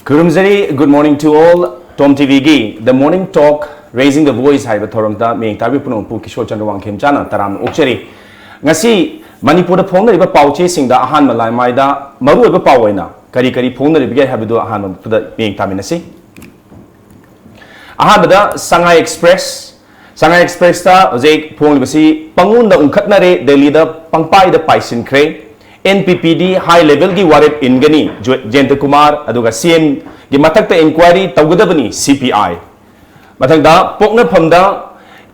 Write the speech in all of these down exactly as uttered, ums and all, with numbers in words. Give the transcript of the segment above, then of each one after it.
ꯈꯨꯔꯨꯝꯖꯔꯤ꯫ Good morning to all. Tom TVꯒꯤ The Morning Talk, Raising the Voice ꯍꯥꯏꯕ ꯊꯧꯔꯝꯗ ꯃꯤꯌꯦꯡ ꯇꯥꯕꯤꯕ ꯄꯨꯝꯅꯃꯛꯄꯨ ꯀꯤꯁꯣꯔ ꯆꯟꯗ꯭ꯔ ꯋꯥꯡꯈꯦꯝꯆꯥꯅ ꯇꯔꯥꯝꯅ ꯑꯣꯛꯆꯔꯤ꯫ ꯉꯁꯤ ꯃꯅꯤꯄꯨꯔꯗ ꯐꯣꯡꯅꯔꯤꯕ ꯄꯥꯎꯆꯦꯁꯤꯡꯗ ꯑꯍꯥꯟꯕ ꯂꯥꯏꯃꯥꯏꯗ ꯃꯔꯨꯑꯣꯏꯕ ꯄꯥꯎ ꯑꯣꯏꯅ ꯀꯔꯤ ꯀꯔꯤ ꯐꯣꯡꯅꯔꯤꯕꯒꯦ ꯍꯥꯏꯕꯗꯨ ꯑꯍꯥꯟꯕꯗ ꯃꯤꯠꯌꯦꯡ ꯇꯥꯃꯤꯟꯅꯁꯤ꯫ ꯑꯍꯥꯟꯕꯗ ꯁꯉꯥꯏ ꯑꯦꯛꯁꯄ꯭ꯔꯦꯁ꯫ ꯁꯉꯥꯏ ꯑꯦꯛꯁꯄ꯭ꯔꯦꯁꯇ ꯍꯧꯖꯤꯛ ꯐꯣꯡꯂꯤꯕꯁꯤ ꯄꯪꯎꯟꯗ ꯎꯟꯈꯠꯅꯔꯦ, ꯗꯦꯜꯂꯤꯗ ꯄꯪꯄꯥꯏꯗ ꯄꯥꯏꯁꯤꯟꯈ꯭ꯔꯦ꯫ NPPꯗꯤ high levelꯒꯤ ꯋꯥꯔꯦꯞ ꯏꯟꯒꯅꯤ, ꯖꯣ-, ꯖꯌꯟꯇ ꯀꯨꯃꯥꯔ, ꯑꯗꯨꯒ CMꯒꯤ ꯃꯊꯛꯇ inquiry ꯇꯧꯒꯗꯕꯅꯤ CPI꯫ ꯃꯊꯪꯗ ꯄꯣꯛꯅꯐꯝꯗ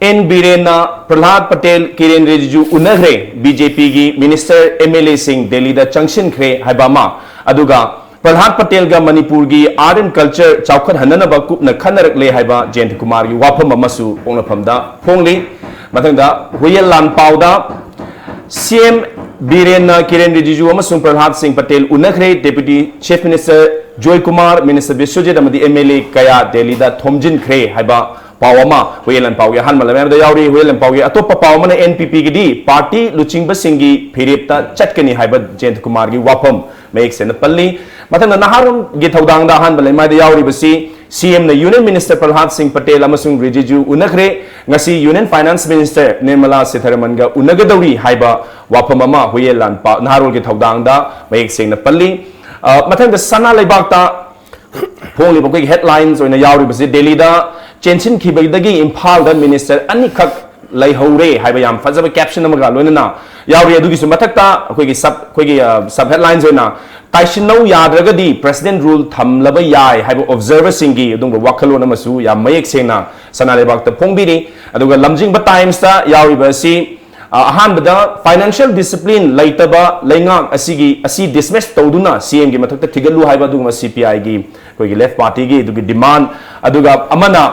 N ꯕꯤꯔꯦꯟꯅ ꯄ꯭ꯔꯍ꯭ꯂꯥꯗ ꯄꯇꯦꯜ, ꯀꯤꯔꯦꯟ ꯔꯤꯖꯤꯖꯨ ꯎꯅꯈ꯭ꯔꯦ꯫ BJPꯒꯤ minister, MLAꯁꯤꯡ ꯗꯦꯜꯂꯤꯗ ꯆꯪꯁꯤꯟꯈ꯭ꯔꯦ ꯍꯥꯏꯕ ꯑꯃ, ꯑꯗꯨꯒ ꯄ꯭ꯔꯍ꯭ꯂꯥꯗ ꯄꯇꯦꯜꯒ ꯃꯅꯤꯄꯨꯔꯒꯤ art and culture ꯆꯥꯎꯈꯠꯍꯟꯅꯅꯕ ꯀꯨꯞꯅ ꯈꯟꯅꯔꯛꯂꯦ ꯍꯥꯏꯕ ꯖꯌꯟꯇ ꯀꯨꯃꯥꯔꯒꯤ ꯋꯥꯐꯝ ꯑꯃꯁꯨ ꯄꯣꯛꯅꯐꯝꯗ ꯐꯣꯡꯂꯤ꯫ ꯃꯊꯪꯗ ꯍꯨꯌꯦꯟ ꯂꯥꯟꯄꯥꯎꯗ CM ꯕꯤꯔꯦꯟꯅ ꯀꯤꯔꯦꯟ ꯔꯤꯖꯤꯖꯨ ꯑꯃꯁꯨꯡ ꯄ꯭ꯔꯍ꯭ꯂꯥꯗ ꯁꯤꯡ ꯄꯇꯦꯜ ꯎꯅꯈ꯭ꯔꯦ꯫ Deputy Chief Minister ꯖꯣꯏ ꯀꯨꯃꯥꯔ, Minister ꯕꯤꯁ꯭ꯋꯖꯤꯠ ꯑꯃꯗꯤ MLA ꯀꯌꯥ ꯗꯦꯜꯂꯤꯗ ꯊꯣꯝꯖꯤꯟꯈ꯭ꯔꯦ ꯍꯥꯏꯕ ꯄꯥꯎ ꯑꯃ ꯍꯨꯌꯦꯟ ꯂꯥꯟꯄꯥꯎꯒꯤ ꯑꯍꯥꯟꯕ ꯂꯥꯏꯃꯥꯏꯗ ꯌꯥꯎꯔꯤ꯫ ꯍꯨꯌꯦꯟ ꯂꯥꯟꯄꯥꯎꯒꯤ ꯑꯇꯣꯞꯄ ꯄꯥꯎ ꯑꯃꯅ NPPꯒꯤꯗꯤ party ꯂꯨꯆꯤꯡꯕꯁꯤꯡꯒꯤ ꯐꯤꯔꯦꯞꯇ ꯆꯠꯀꯅꯤ ꯍꯥꯏꯕ ꯖꯌꯟꯇ ꯀꯨꯃꯥꯔꯒꯤ ꯋꯥꯐꯝ ꯃꯌꯦꯛ ꯁꯦꯡꯅ ꯄꯜꯂꯤ꯫ ꯃꯊꯪꯗ ꯅꯍꯥꯔꯣꯜꯒꯤ ꯊꯧꯗꯥꯡꯗ ꯑꯍꯥꯟꯕ ꯂꯩꯃꯥꯏꯗ ꯌꯥꯎꯔꯤꯕꯁꯤ CMꯅ Union Minister ꯄ꯭ꯔꯍ꯭ꯂꯥꯗ ꯁꯤꯡ ꯄꯇꯦꯜ ꯑꯃꯁꯨꯡ ꯔꯤꯖꯤꯖꯨ ꯎꯅꯈ꯭ꯔꯦ꯫ ꯉꯁꯤ Union Finance Minister ꯅꯤꯔꯃꯂꯥ ꯁꯤꯊꯥꯔꯥꯃꯟꯒ ꯎꯅꯒꯗꯧꯔꯤ ꯍꯥꯏꯕ ꯋꯥꯐꯝ ꯑꯃ ꯍꯨꯌꯦꯟ ꯂꯥꯟꯄꯥꯎ ꯅꯍꯥꯔꯣꯜꯒꯤ ꯊꯧꯗꯥꯡꯗ ꯃꯌꯦꯛ ꯁꯦꯡꯅ ꯄꯜꯂꯤ꯫ ꯑ, ꯃꯊꯪꯗ ꯁꯅꯥ ꯂꯩꯕꯥꯛꯇ ꯐꯣꯡꯂꯤꯕ ꯑꯩꯈꯣꯏꯒꯤ headlines ꯑꯣꯏꯅ ꯌꯥꯎꯔꯤꯕꯁꯤ ꯗꯦꯜꯂꯤꯗ ꯆꯦꯟꯁꯤꯟꯈꯤꯕꯗꯒꯤ ꯏꯝꯐꯥꯜꯗ minister ꯑꯅꯤꯈꯛ ꯂꯩꯍꯧꯔꯦ ꯍꯥꯏꯕ ꯌꯥꯝ ꯐꯖꯕ caption ꯑꯃꯒ ꯂꯣꯏꯅꯅ ꯌꯥꯎꯔꯤ꯫ ꯑꯗꯨꯒꯤꯁꯨ ꯃꯊꯛꯇ ꯑꯩꯈꯣꯏꯒꯤ sub, ꯑꯩꯈꯣꯏꯒꯤ, ꯑ, sub headlines ꯑꯣꯏꯅ ꯇꯥꯏꯁꯤꯟꯅꯧ ꯌꯥꯗ꯭ꯔꯒꯗꯤ President rule ꯊꯝꯂꯕ ꯌꯥꯏ ꯍꯥꯏꯕ observerꯁꯤꯡꯒꯤ ꯑꯗꯨꯒꯨꯝꯕ ꯋꯥꯈꯜꯂꯣꯟ ꯑꯃꯁꯨ ꯌꯥꯝ ꯃꯌꯦꯛ ꯁꯦꯡꯅ ꯁꯅꯥ ꯂꯩꯕꯥꯛꯇ ꯐꯣꯡꯕꯤꯔꯤ꯫ ꯑꯗꯨꯒ ꯂꯝꯖꯤꯡꯕ Timesꯇ ꯌꯥꯎꯔꯤꯕ ꯑꯁꯤ, ꯑ, ꯑꯍꯥꯟꯕꯗ financial discipline ꯂꯩꯇꯕ ꯂꯩꯉꯥꯛ ꯑꯁꯤꯒꯤ, ꯑꯁꯤ dismiss ꯇꯧꯗꯨꯅ CMꯒꯤ ꯃꯊꯛꯇ ꯊꯤꯒꯠꯂꯨ ꯍꯥꯏꯕ ꯑꯗꯨꯒꯨꯝꯕ CPIꯒꯤ, ꯑꯩꯈꯣꯏꯒꯤ Left Partyꯒꯤ ꯑꯗꯨꯒꯤ demand꯫ ꯑꯗꯨꯒ ꯑꯃꯅ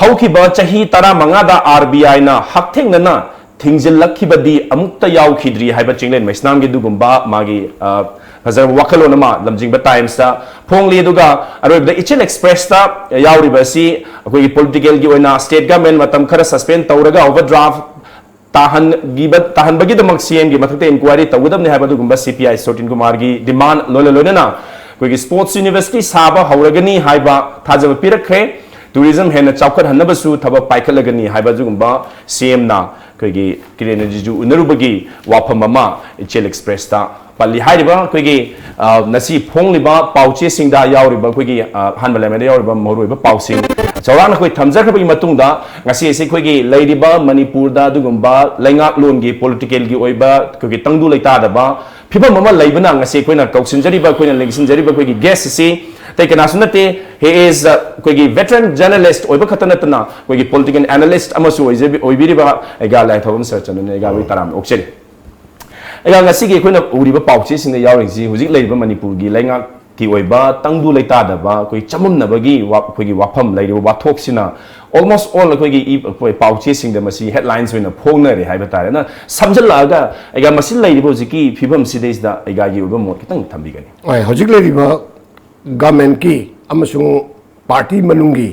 ꯍꯧꯈꯤꯕ ꯆꯍꯤ ꯇꯔꯥꯃꯉꯥꯗ RBIꯅ ꯍꯛꯊꯦꯡꯅꯅ ꯊꯤꯡꯖꯤꯜꯂꯛꯈꯤꯕꯗꯤ ꯑꯃꯨꯛꯇ ꯌꯥꯎꯈꯤꯗ꯭ꯔꯤ ꯍꯥꯏꯕ ꯆꯤꯡꯂꯦꯟ ꯃꯩꯁꯅꯥꯝꯒꯤ ꯑꯗꯨꯒꯨꯝꯕ ꯃꯥꯒꯤ, ꯑ, ꯐꯖꯔꯕ ꯋꯥꯈꯜꯂꯣꯟ ꯑꯃ ꯂꯝꯖꯤꯡꯕ Timesꯇ ꯐꯣꯡꯂꯤ꯫ ꯑꯗꯨꯒ ꯑꯔꯣꯏꯕꯗ ꯏꯆꯤꯜ Expressꯇ ꯌꯥꯎꯔꯤꯕ ꯑꯁꯤ ꯑꯩꯈꯣꯏꯒꯤ politicalꯒꯤ ꯑꯣꯏꯅ state government ꯃꯇꯝ ꯈꯔ suspend ꯇꯧꯔꯒ overdraft ꯇꯥꯍꯟꯈꯤꯕ, ꯇꯥꯍꯟꯕꯒꯤꯗꯃꯛ CMꯒꯤ ꯃꯊꯛꯇ inquiry ꯇꯧꯒꯗꯕꯅꯤ ꯍꯥꯏꯕ ꯑꯗꯨꯒꯨꯝꯕ CPI ꯁꯣꯇꯤꯟ ꯀꯨꯃꯥꯔꯒꯤ demand ꯂꯣꯏꯅ ꯂꯣꯏꯅꯅ ꯑꯩꯈꯣꯏꯒꯤ ꯁ꯭ꯄꯣꯔꯠꯁ ꯌꯨꯅꯤꯚꯔꯁꯤꯇꯤ ꯁꯥꯕ ꯍꯧꯔꯒꯅꯤ ꯍꯥꯏꯕ ꯊꯥꯖꯕ ꯄꯤꯔꯛꯈ꯭ꯔꯦ꯫ ꯇꯨꯔꯤꯖꯝ ꯍꯦꯟꯅ ꯆꯥꯎꯈꯠꯍꯟꯅꯕꯁꯨ ꯊꯕꯛ ꯄꯥꯏꯈꯠꯂꯒꯅꯤ ꯍꯥꯏꯕ ꯑꯗꯨꯒꯨꯝꯕ ꯁꯤ ꯑꯦꯝꯅ ꯑꯩꯈꯣꯏꯒꯤ ꯀꯤꯔꯦꯟ ꯔꯤꯖꯤꯖꯨ ꯎꯅꯔꯨꯕꯒꯤ ꯋꯥꯐꯝ ꯑꯃ ꯏꯆꯦꯜ ꯑꯦꯛꯁꯄ꯭ꯔꯦꯁꯇ ꯄꯜꯂꯤ꯫ ꯍꯥꯏꯔꯤꯕ ꯑꯩꯈꯣꯏꯒꯤ, ꯑ, ꯉꯁꯤ ꯐꯣꯡꯂꯤꯕ ꯄꯥꯎꯆꯦꯁꯤꯡꯗ ꯌꯥꯎꯔꯤꯕ ꯑꯩꯈꯣꯏꯒꯤ, ꯑ, ꯑꯍꯥꯟꯕ ꯂꯥꯏꯃꯗ ꯌꯥꯎꯔꯤꯕ ꯃꯔꯨꯑꯣꯏꯕ ꯄꯥꯎꯁꯤꯡ ꯆꯥꯎꯔꯥꯛꯅ ꯑꯩꯈꯣꯏ ꯊꯝꯖꯈ꯭ꯔꯕꯒꯤ ꯃꯇꯨꯡꯗ, ꯉꯁꯤ ꯑꯁꯤ ꯑꯩꯈꯣꯏꯒꯤ ꯂꯩꯔꯤꯕ ꯃꯅꯤꯄꯨꯔꯗ ꯑꯗꯨꯒꯨꯝꯕ ꯂꯩꯉꯥꯛꯂꯣꯟꯒꯤ, ꯄꯣꯂꯤꯇꯤꯀꯦꯜꯒꯤ ꯑꯣꯏꯕ ꯑꯩꯈꯣꯏꯒꯤ ꯇꯪꯗꯨ ꯂꯩꯇꯥꯗꯕ ꯐꯤꯕꯝ ꯑꯃ ꯂꯩꯕꯅ, ꯉꯁꯤ ꯑꯩꯈꯣꯏꯅ ꯀꯧꯁꯤꯟꯖꯔꯤꯕ, ꯑꯩꯈꯣꯏꯅ ꯂꯦꯡꯁꯤꯟꯖꯔꯤꯕ ꯑꯩꯈꯣꯏꯒꯤ ꯒꯦꯁ ꯑꯁꯤ ꯑꯇꯩ ꯀꯅꯥꯁꯨ ꯅꯠꯇꯦ꯫ He is, uh, ꯑꯩꯈꯣꯏꯒꯤ ꯚꯦꯇꯔꯟ ꯖꯔꯅꯦꯂꯤꯁ꯭ꯠ ꯑꯣꯏꯕ ꯈꯛꯇ ꯅꯠꯇꯅ, ꯑꯩꯈꯣꯏꯒꯤ ꯄꯣꯂꯤꯇꯤꯀꯦꯜ ꯑꯦꯅꯥꯂꯤꯁ꯭ꯠ ꯑꯃꯁꯨ ꯑꯣꯏꯖꯕꯤ-, ꯑꯣꯏꯕꯤꯔꯤꯕ ꯑꯩꯒꯥ ꯂꯥꯏꯊꯧꯕꯝ ꯁꯔꯠꯆꯟꯗ꯭ꯔꯅ ꯑꯩꯒꯥꯕꯨ ꯇꯔꯥꯝꯅ ꯑꯣꯛꯆꯔꯤ꯫ ꯑꯩꯒꯥ, ꯉꯁꯤꯒꯤ ꯑꯩꯈꯣꯏꯅ ꯎꯔꯤꯕ ꯄꯥꯎꯆꯦꯁꯤꯡꯗ ꯌꯥꯎꯔꯤꯁꯤ ꯍꯧꯖꯤꯛ ꯂꯩꯔꯤꯕ ꯃꯅꯤꯄꯨꯔꯒꯤ ꯂꯩꯉꯥꯛꯀꯤ ꯑꯣꯏꯕ ꯇꯪꯗꯨ ꯂꯩꯇꯥꯗꯕ, ꯑꯩꯈꯣꯏ ꯆꯃꯝꯅꯕꯒꯤ ꯋꯥ-, ꯑꯩꯈꯣꯏꯒꯤ ꯋꯥꯐꯝ ꯂꯩꯔꯤꯕ ꯋꯥꯊꯣꯛꯁꯤꯅ almost all ꯑꯩꯈꯣꯏꯒꯤ ꯏ-, ꯑꯩꯈꯣꯏ ꯄꯥꯎꯆꯦꯁꯤꯡꯗ ꯃꯁꯤ headlines ꯑꯣꯏꯅ ꯐꯣꯡꯅꯔꯦ ꯍꯥꯏꯕ ꯇꯥꯔꯦ꯫ ꯑꯗꯨꯅ ꯁꯝꯖꯤꯜꯂꯛꯑꯒ ꯑꯩꯒꯥ, ꯃꯁꯤ ꯂꯩꯔꯤꯕ ꯍꯧꯖꯤꯛꯀꯤ ꯐꯤꯕꯝꯁꯤꯗꯩꯁꯤꯗ ꯑꯩꯒꯥꯒꯤ ꯑꯣꯏꯕ ꯃꯣꯠ ꯈꯤꯇꯪ ꯊꯝꯕꯤꯒꯅꯤ꯫ ꯍꯣꯏ, ꯍꯧꯖꯤꯛ ꯂꯩꯔꯤꯕ ꯒꯃꯦꯟꯠꯀꯤ ꯑꯃꯁꯨꯡ ꯄꯥꯔꯇꯤ ꯃꯅꯨꯡꯒꯤ,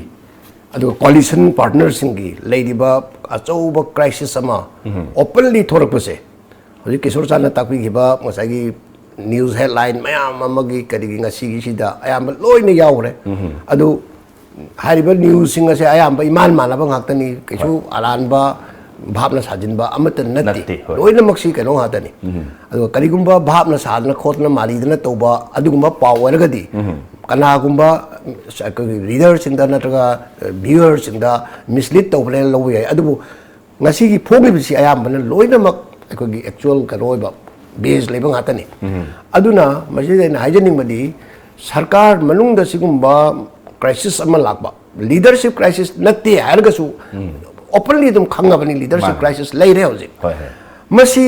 ꯑꯗꯨꯒ ꯀꯣꯂꯤꯁꯟ ꯄꯥꯔꯠꯅꯔꯁꯤꯡꯒꯤ ꯂꯩꯔꯤꯕ ꯑꯆꯧꯕ ꯀ꯭ꯔꯥꯏꯁꯤꯁ ꯑꯃ ꯑꯣꯄꯟꯂꯤ ꯊꯣꯔꯛꯄꯁꯦ, ꯍꯧꯖꯤꯛ ꯀꯤꯁꯣꯔ ꯁꯥꯔꯅ ꯇꯥꯛꯄꯤꯈꯤꯕ ꯉꯁꯥꯏꯒꯤ ꯅ꯭ꯌꯨꯁ ꯍꯦꯗꯂꯥꯏꯟ ꯃꯌꯥꯝ ꯑꯃꯒꯤ ꯀꯔꯤꯒꯤ ꯉꯁꯤꯒꯤꯁꯤꯗ ꯑꯌꯥꯝꯕ ꯂꯣꯏꯅ ꯌꯥꯎꯈ꯭ꯔꯦ꯫ ꯑꯗꯨ ꯍꯥꯏꯔꯤꯕ ꯅ꯭ꯌꯨꯁꯁꯤꯡ ꯑꯁꯦ ꯑꯌꯥꯝꯕ ꯏꯃꯥꯟ ꯃꯥꯟꯅꯕ ꯉꯥꯛꯇꯅꯤ, ꯀꯩꯁꯨ ꯑꯔꯥꯟꯕ ꯚꯥꯞꯅ ꯁꯥꯖꯤꯟꯕ ꯑꯃꯠꯇ ꯅꯠꯇꯦ꯫ ꯅꯠꯇꯦ, ꯍꯣꯏ꯫ ꯂꯣꯏꯅꯃꯛꯁꯤ ꯀꯩꯅꯣ ꯉꯥꯛꯇꯅꯤ꯫ ꯑꯗꯨꯒ ꯀꯔꯤꯒꯨꯝꯕ ꯚꯥꯞꯅ ꯁꯥꯗꯅ ꯈꯣꯠꯇꯅ ꯃꯥꯜꯂꯤꯗꯅ ꯇꯧꯕ ꯑꯗꯨꯒꯨꯝꯕ ꯄꯥꯎ ꯑꯣꯏꯔꯒꯗꯤ, ꯀꯅꯥꯒꯨꯝꯕ ꯑꯩꯈꯣꯏꯒꯤ ꯔꯤꯗꯔꯁꯤꯡꯗ ꯅꯠꯇ꯭ꯔꯒ ꯚ꯭ꯌꯨꯋꯔꯁꯤꯡꯗ ꯃꯤꯁꯂꯤꯗ ꯇꯧꯕꯅꯦꯅ ꯂꯧꯕ ꯌꯥꯏ꯫ ꯑꯗꯨꯕꯨ ꯉꯁꯤꯒꯤ ꯐꯣꯡꯂꯤꯕꯁꯤ ꯑꯌꯥꯝꯕꯅ ꯂꯣꯏꯅꯃꯛ ꯑꯩꯈꯣꯏꯒꯤ ꯑꯦꯛꯆꯨꯋꯦꯜ ꯀꯩꯅꯣ ꯑꯣꯏꯕ ꯕꯦꯖ ꯂꯩꯕ ꯉꯥꯛꯇꯅꯤ꯫ ꯑꯗꯨꯅ ꯃꯁꯤꯗ ꯑꯩꯅ ꯍꯥꯏꯖꯅꯤꯡꯕꯗꯤ, ꯁꯔꯀꯥꯔ ꯃꯅꯨꯡꯗ ꯁꯤꯒꯨꯝꯕ ꯀ꯭ꯔꯥꯏꯁꯤꯁ ꯑꯃ ꯂꯥꯛꯄ, ꯂꯤꯗꯔꯁꯤꯞ ꯀ꯭ꯔꯥꯏꯁꯤꯁ ꯅꯠꯇꯦ ꯍꯥꯏꯔꯒꯁꯨ, ꯑꯣꯄꯟꯂꯤ ꯑꯗꯨꯝ ꯈꯪꯉꯕꯅꯤ, ꯂꯤꯗꯔꯁꯤꯞ ꯃꯥꯅꯤ꯫ ꯀ꯭ꯔꯥꯏꯁꯤꯁ ꯂꯩꯔꯦ ꯍꯧꯖꯤꯛ꯫ ꯍꯣꯏ, ꯍꯣꯏ꯫ ꯃꯁꯤ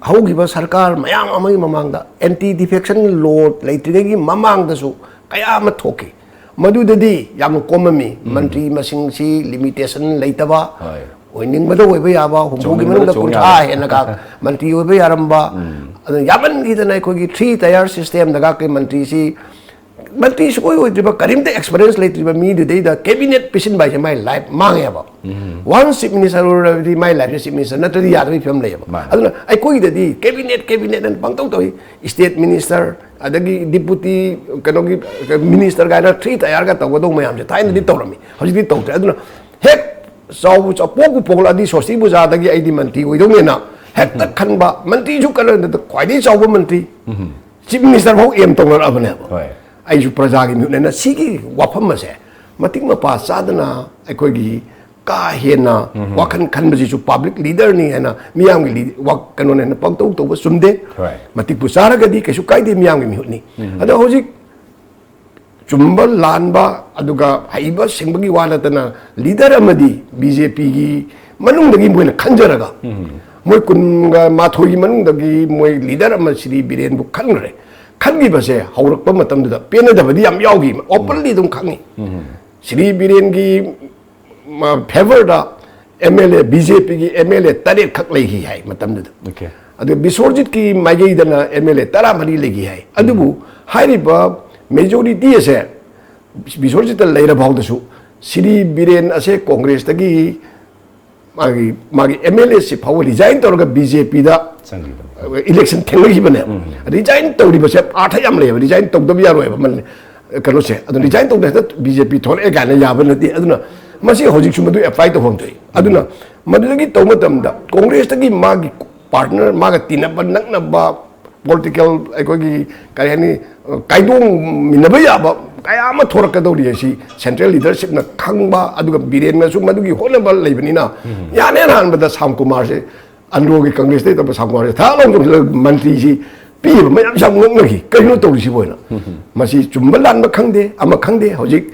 ꯍꯧꯈꯤꯕ ꯁꯔꯀꯥꯔ ꯃꯌꯥꯝ ꯑꯃꯒꯤ ꯃꯃꯥꯡꯗ, ꯑꯦꯟꯇꯤ ꯗꯤꯐꯦꯛꯁꯟ ꯂꯣ ꯂꯩꯇ꯭ꯔꯤꯉꯩꯒꯤ ꯃꯃꯥꯡꯗꯁꯨ ꯀꯌꯥ ꯑꯃ ꯊꯣꯛꯈꯤ꯫ ꯃꯗꯨꯗꯗꯤ ꯌꯥꯝꯅ ꯀꯣꯝꯃꯝꯃꯤ꯫ ꯃꯟꯇ꯭ꯔꯤ ꯃꯁꯤꯡꯁꯤ ꯂꯤꯃꯤꯇꯦꯁꯟ ꯂꯩꯇꯕ, ꯍꯣꯏ꯫ ꯑꯣꯏꯅꯤꯡꯕꯗ ꯑꯣꯏꯕ ꯌꯥꯕ, ꯍꯨꯝꯐꯨꯒꯤ ꯆꯣꯡꯅꯤꯡꯕꯗ ꯃꯅꯨꯡꯗ ꯆꯣꯡ ꯀꯨꯟꯊ꯭ꯔꯥ ꯌꯥꯕ꯫ ꯍꯦꯟꯅꯒ ꯃꯟꯇ꯭ꯔꯤ ꯑꯣꯏꯕ ꯌꯥꯔꯝꯕ, ꯑꯗꯨ ꯌꯥꯃꯟꯈꯤꯗꯅ ꯑꯩꯈꯣꯏꯒꯤ ꯊ꯭ꯔꯤ ꯇꯌꯥꯔ ꯁꯤꯁꯇꯦꯝꯗꯒ ꯑꯩꯈꯣꯏ ꯃꯟꯇ꯭ꯔꯤꯁꯤ, ꯃꯟꯇ꯭ꯔꯤ ꯁꯨꯡꯑꯣꯏ ꯑꯣꯏꯗ꯭ꯔꯤꯕ, ꯀꯔꯤꯝꯇ ꯑꯦꯛꯁꯄꯤꯔꯤꯌꯦꯟꯁ ꯂꯩꯇ꯭ꯔꯤꯕ ꯃꯤꯗꯨꯗꯩꯗ ꯀꯦꯕꯤꯅꯦꯠ ꯄꯤꯁꯤꯟꯕ ꯍꯥꯏꯁꯦ my life ꯃꯥꯡꯉꯦꯕ꯫ Once chief minister ꯑꯣꯏꯔꯕꯗꯤ ꯃꯥꯏ ꯂꯥꯏꯐꯁꯦ ꯆꯤꯐ ꯃꯤꯅꯤꯁꯇꯔ ꯅꯠꯇ꯭ꯔꯗꯤ ꯌꯥꯗꯕꯒꯤ ꯐꯤꯕꯝ ꯂꯩꯌꯦꯕ꯫ ꯃꯥꯅꯦ꯫ ꯑꯗꯨꯅ ꯑꯩꯈꯣꯏꯒꯤꯗꯗꯤ ꯀꯦꯕꯤꯅꯦꯠ, ꯀꯦꯕꯤꯅꯦꯠ ꯑꯅ ꯄꯪꯇꯧ ꯇꯧꯏ꯫ ꯁ꯭ꯇꯦꯠ ꯃꯤꯅꯤꯁꯇꯔ, ꯑꯗꯒꯤ ꯗꯤꯄꯨꯇꯤ, ꯀꯩꯅꯣꯒꯤ, ꯃꯤꯅꯤꯁꯇꯔ ꯀꯥꯏꯅ ꯊ꯭ꯔꯤ ꯇꯌꯥꯔꯒ ꯇꯧꯒꯗꯧꯕ ꯃꯌꯥꯝꯁꯦ ꯊꯥꯏꯅꯗꯤ ꯇꯧꯔꯝꯃꯤ, ꯍꯧꯖꯤꯛꯇꯤ ꯇꯧꯗ꯭ꯔꯦ꯫ ꯑꯗꯨꯅ ꯍꯦꯛ ꯆꯥꯎꯕ ꯆꯥꯎ-, ꯄꯣꯛꯄꯨ ꯄꯣꯛꯂꯛꯑꯗꯤ ꯁ꯭ꯋꯥꯁꯇꯤ ꯄꯨꯖꯥꯗꯒꯤ ꯑꯩꯗꯤ ꯃꯟꯇ꯭ꯔꯤ ꯑꯣꯏꯗꯧꯅꯦꯅ ꯍꯦꯛꯇ ꯈꯟꯕ, ꯃꯟꯇ꯭ꯔꯤꯁꯨ ꯀꯩꯅꯣꯗ ꯈ꯭ꯋꯥꯏꯗꯒꯤ ꯆꯥꯎꯕ ꯃꯟꯇ꯭ꯔꯤ, ꯆꯤꯐ ꯃꯤꯅꯤꯁꯇꯔ ꯐꯥꯎ ꯑꯦꯝ ꯇꯧꯅꯔꯛꯑꯕꯅꯦꯕ꯫ ꯍꯣꯏ꯫ ꯑꯩꯁꯨ ꯄ꯭ꯔꯖꯥꯒꯤ ꯃꯤꯍꯨꯠꯅꯦꯅ ꯁꯤꯒꯤ ꯋꯥꯐꯝ ꯑꯁꯦ ꯃꯇꯤꯛ ꯃꯄꯥ ꯆꯥꯗꯅ ꯑꯩꯈꯣꯏꯒꯤ ꯀꯥ ꯍꯦꯟꯅ ꯋꯥꯈꯜ ꯈꯟꯕꯁꯤꯁꯨ ꯄꯕ꯭ꯂꯤꯛ ꯂꯤꯗꯔꯅꯤ ꯍꯥꯏꯅ ꯃꯤꯌꯥꯝꯒꯤ ꯂꯤ-, ꯋꯥ-, ꯀꯩꯅꯣꯅꯦꯅ ꯄꯪꯇꯧ ꯇꯧꯕ ꯆꯨꯝꯗꯦ꯫ ꯍꯣꯏ꯫ ꯃꯇꯤꯛꯄꯨ ꯆꯥꯔꯒꯗꯤ ꯀꯩꯁꯨ ꯀꯥꯏꯗꯦ ꯃꯤꯌꯥꯝꯒꯤ ꯃꯤꯍꯨꯠꯅꯤ꯫ ꯑꯗꯣ ꯍꯧꯖꯤꯛ ꯆꯨꯝꯕ ꯂꯥꯟꯕ ꯑꯗꯨꯒ ꯍꯩꯕ ꯁꯤꯡꯕꯒꯤ ꯋꯥ ꯅꯠꯇꯅ ꯂꯤꯗꯔ ꯑꯃꯗꯤ ꯕꯤ ꯖꯦ ꯄꯤꯒꯤ ꯃꯅꯨꯡꯗꯒꯤ ꯃꯣꯏꯅ ꯈꯟꯖꯔꯒ ꯃꯣꯏ ꯀꯨꯟꯒ ꯃꯥꯊꯣꯏꯒꯤ ꯃꯅꯨꯡꯗꯒꯤ ꯃꯣꯏ ꯂꯤꯗꯔ ꯑꯃ ꯁ꯭ꯔꯤ ꯕꯤꯔꯦꯟꯕꯨ ꯈꯟꯈ꯭ꯔꯦ꯫ ꯈꯟꯈꯤꯕꯁꯦ ꯍꯧꯔꯛꯄ ꯃꯇꯝꯗꯨꯗ ꯄꯦꯟꯅꯗꯕꯗꯤ ꯌꯥꯝ ꯌꯥꯎꯈꯤ, ꯑꯣꯄꯟꯂꯤ ꯑꯗꯨꯝ ꯈꯪꯉꯤ꯫ ꯁ꯭ꯔꯤ ꯕꯤꯔꯦꯟꯒꯤ ꯐꯦꯚꯔꯗ M L A, B J ꯄꯤꯒꯤ ꯑꯦꯝ ꯑꯦꯜ ꯑꯦ ꯇꯔꯦꯠ ꯈꯛ ꯂꯩꯈꯤ ꯍꯥꯏ ꯃꯇꯝꯗꯨꯗ꯫ Okay. ꯑꯗꯨ ꯕꯤꯁꯣꯔꯖꯤꯠꯀꯤ ꯃꯥꯏꯀꯩꯗꯅ ꯑꯦꯝ ꯑꯦꯜ ꯑꯦ ꯇꯔꯥꯃꯔꯤ ꯂꯩꯈꯤ ꯍꯥꯏ꯫ ꯑꯗꯨꯕꯨ ꯍꯥꯏꯔꯤꯕ ꯃꯦꯖꯣꯔꯤꯇꯤ ꯑꯁꯦ ꯕꯤꯁꯣꯔꯖꯤꯠꯇ ꯂꯩꯔ ꯐꯥꯎꯗꯁꯨ ꯁ꯭ꯔꯤ ꯕꯤꯔꯦꯟ ꯑꯁꯦ ꯀꯣꯡꯒ꯭ꯔꯦꯁꯇꯒꯤ ꯃꯥꯒꯤ, ꯃꯥꯒꯤ ꯑꯦꯝ ꯑꯦꯜ ꯑꯦ ꯁꯤ ꯐꯥꯎꯕ ꯔꯤꯖꯥꯏꯟ ꯇꯧꯔꯒ ꯕꯤ ꯖꯦ ꯄꯤꯗ ꯆꯪꯈꯤꯕꯅꯤ꯫ ꯏꯂꯦꯛꯁꯟ ꯊꯦꯡꯅꯈꯤꯕꯅꯦꯕ꯫ ꯔꯤꯖꯥꯏꯟ ꯇꯧꯔꯤꯕꯁꯦ ꯑꯥꯔꯊ ꯌꯥꯝ ꯂꯩꯌꯦꯕ, ꯔꯤꯖꯥꯏꯟ ꯇꯧꯗꯕ ꯌꯥꯔꯣꯏꯕ꯫ ꯃꯟ-, ꯀꯩꯅꯣꯁꯦ ꯑꯗꯣ ꯔꯤꯖꯥꯏꯟ ꯇꯧꯗ ꯍꯦꯛꯇ ꯕꯤ ꯖꯦ ꯄꯤ ꯊꯣꯛꯂꯛꯑꯦ ꯀꯥꯏꯅ ꯌꯥꯕ ꯅꯠꯇꯦ꯫ ꯑꯗꯨꯅ ꯃꯁꯤ ꯍꯧꯖꯤꯛꯁꯨ ꯃꯗꯨ ꯑꯦꯄ꯭ꯂꯥꯏ ꯇꯧꯐꯝ ꯊꯣꯛꯏ꯫ ꯑꯗꯨꯅ ꯃꯗꯨꯗꯒꯤ ꯇꯧꯕ ꯃꯇꯝꯗ ꯀꯣꯡꯒ꯭ꯔꯦꯁꯇꯒꯤ ꯃꯥꯒꯤ ꯄꯥꯔꯠꯅꯔ, ꯃꯥꯒ ꯇꯤꯟꯅꯕ ꯅꯛꯅꯕ ꯄꯣꯂꯤꯇꯤꯀꯦꯜ, ꯑꯩꯈꯣꯏꯒꯤ ꯀꯔꯤ ꯍꯥꯏꯅꯤ, ꯀꯥꯏꯗꯣꯡꯃꯤꯟꯅꯕ ꯌꯥꯕ ꯀꯌꯥ ꯑꯃ ꯊꯣꯔꯛꯀꯗꯧꯔꯤ ꯍꯥꯏꯁꯤ ꯁꯦꯟꯇ꯭ꯔꯦꯜ ꯂꯤꯗꯔꯁꯤꯞꯅ ꯈꯪꯕ, ꯑꯗꯨꯒ ꯕꯤꯔꯦꯟꯅꯁꯨ ꯃꯗꯨꯒꯤ ꯍꯣꯠꯅꯕ ꯂꯩꯕꯅꯤꯅ꯫ ꯌꯥꯅ ꯍꯥꯟꯕꯗ ꯁꯥꯝ ꯀꯨꯃꯥꯔꯁꯦ, ꯑꯟꯗ꯭ꯔꯣꯒꯤ ꯀꯪꯒ꯭ꯔꯦꯁꯇ ꯂꯩꯇꯕ ꯁꯥꯝ ꯀꯨꯃꯥꯔꯁꯦ ꯊꯥ ꯂꯥꯎ ꯆꯣꯡꯁꯤꯜꯂꯒ ꯃꯟꯇ꯭ꯔꯤꯁꯤ ꯄꯤꯕ ꯃꯌꯥꯝꯁꯦ ꯌꯥꯝ ꯉꯛꯅꯈꯤ꯫ ꯀꯩꯅꯣ ꯇꯧꯔꯤꯁꯤꯕꯨ ꯍꯥꯏꯅ꯫ ꯃꯁꯤ ꯆꯨꯝꯕ ꯂꯥꯟꯕ ꯈꯪꯗꯦ, ꯑꯃ ꯈꯪꯗꯦ꯫ ꯍꯧꯖꯤꯛ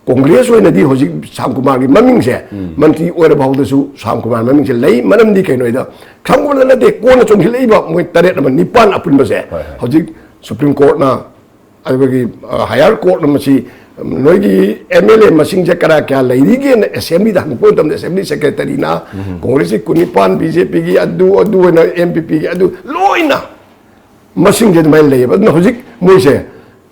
ꯀꯣꯡꯒ꯭ꯔꯦꯁ ꯑꯣꯏꯅꯗꯤ ꯍꯧꯖꯤꯛ ꯁꯥꯝ ꯀꯨꯃꯥꯔꯒꯤ ꯃꯃꯤꯡꯁꯦ, ꯃꯟꯇ꯭ꯔꯤ ꯑꯣꯏꯔ ꯐꯥꯎꯗꯁꯨ ꯁꯥꯝ ꯀꯨꯃꯥꯔ ꯃꯃꯤꯡꯁꯦ ꯂꯩ꯫ ꯃꯔꯝꯗꯤ ꯀꯩꯅꯣ ꯍꯥꯏꯗ, ꯁꯥꯝ ꯀꯨꯃꯥꯔꯗ ꯅꯠꯇꯦ, ꯀꯣꯟꯅ ꯆꯣꯡꯁꯤꯜꯂꯛꯏꯕ ꯃꯣꯏ ꯇꯔꯦꯠ ꯑꯃ ꯅꯤꯄꯥꯟ ꯑꯄꯨꯟꯕꯁꯦ ꯍꯣꯏ, ꯍꯣꯏ꯫ ꯍꯧꯖꯤꯛ ꯁꯨꯄ꯭ꯔꯤꯝ ꯀꯣꯔꯠꯅ, ꯑꯩꯈꯣꯏꯒꯤ, ꯑ, ꯍꯥꯌꯔ ꯀꯣꯔꯠꯅ ꯃꯁꯤ, ꯅꯣꯏꯒꯤ ꯑꯦꯝ ꯑꯦꯜ ꯑꯦ ꯃꯁꯤꯡꯁꯦ ꯀꯅꯥ ꯀꯌꯥ ꯂꯩꯔꯤꯒꯦꯅ ꯑꯦꯁꯦꯝꯕ꯭ꯂꯤꯗ ꯍꯪꯕ ꯃꯇꯝꯗ ꯑꯦꯁꯦꯝꯕ꯭ꯂꯤ ꯁꯦꯀ꯭ꯔꯦꯇꯔꯤꯅ ꯀꯣꯡꯒ꯭ꯔꯦꯁꯀꯤ ꯀꯨꯟꯅꯤꯄꯥꯟ, ꯕꯤ ꯖꯦ ꯄꯤꯒꯤ ꯑꯗꯨ, ꯑꯗꯨ ꯑꯣꯏꯅ ꯑꯦꯟ ꯄꯤ ꯄꯤꯒꯤ ꯑꯗꯨ ꯂꯣꯏꯅ ꯃꯁꯤꯡꯁꯦ ꯑꯗꯨꯃꯥꯏꯅ ꯂꯩꯌꯦꯕ꯫ ꯑꯗꯨꯅ ꯍꯧꯖꯤꯛ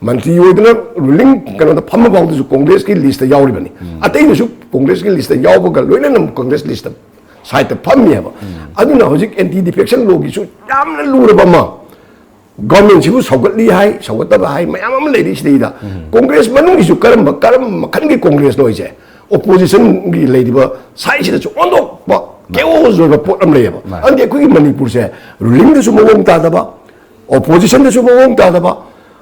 ꯃꯟꯇ꯭ꯔꯤ ꯑꯣꯏꯗꯅ ꯔꯨꯂꯤꯡ ꯀꯩꯅꯣꯗ ꯐꯝꯕ ꯐꯥꯎꯗꯁꯨ ꯀꯣꯡꯒ꯭ꯔꯦꯁꯀꯤ ꯂꯤꯁꯇ ꯌꯥꯎꯔꯤꯕꯅꯤ꯫ ꯑꯇꯩꯗꯁꯨ ꯀꯣꯡꯒ꯭ꯔꯦꯁꯀꯤ ꯂꯤꯁꯇ ꯌꯥꯎꯕꯒ ꯂꯣꯏꯅꯅ ꯀꯣꯡꯒ꯭ꯔꯦꯁ ꯂꯤꯁꯇ ꯁꯥꯏꯠꯇ ꯐꯝꯃꯤ ꯍꯥꯏꯕ꯫ ꯑꯗꯨꯅ ꯍꯧꯖꯤꯛ ꯑꯦꯟꯇꯤ ꯗꯤꯐꯦꯛꯁꯟ ꯂꯣꯒꯤꯁꯨ ꯌꯥꯝꯅ ꯂꯨꯔꯕ ꯑꯃ ꯒꯣꯔꯃꯦꯟꯁꯤꯕꯨ ꯁꯧꯒꯠꯂꯤ ꯍꯥꯏ, ꯁꯧꯒꯠꯇꯕ ꯍꯥꯏ, ꯃꯌꯥꯝ ꯑꯃ ꯂꯩꯔꯤ꯫ ꯁꯤꯗꯩꯗ ꯀꯣꯡꯒ꯭ꯔꯦꯁ ꯃꯅꯨꯡꯒꯤꯁꯨ ꯀꯔꯝꯕ, ꯀꯔꯝꯕ ꯃꯈꯜꯒꯤ ꯀꯣꯡꯒ꯭ꯔꯦꯁꯅꯣ ꯍꯥꯏꯁꯦ? ꯑꯣꯄꯣꯖꯤꯁꯟꯒꯤ ꯂꯩꯔꯤꯕ ꯁꯥꯏꯠꯁꯤꯗꯁꯨ ꯑꯣꯟꯊꯣꯛꯄ, ꯃꯥꯅꯤ꯫ ꯀꯦꯑꯣꯁ ꯑꯣꯏꯕ ꯄꯣꯠ ꯑꯃ ꯂꯩꯌꯦꯕ꯫ ꯃꯥꯅꯤ꯫ ꯑꯗꯨꯗꯤ ꯑꯩꯈꯣꯏꯒꯤ ꯃꯅꯤꯄꯨꯔꯁꯦ ꯔꯨꯂꯤꯡꯗꯁꯨ ꯃꯑꯣꯡ ꯇꯥꯗꯕ, ꯑꯣꯄꯣꯖꯤꯁꯟꯗꯁꯨ ꯃꯑꯣꯡ ꯇꯥꯗꯕ,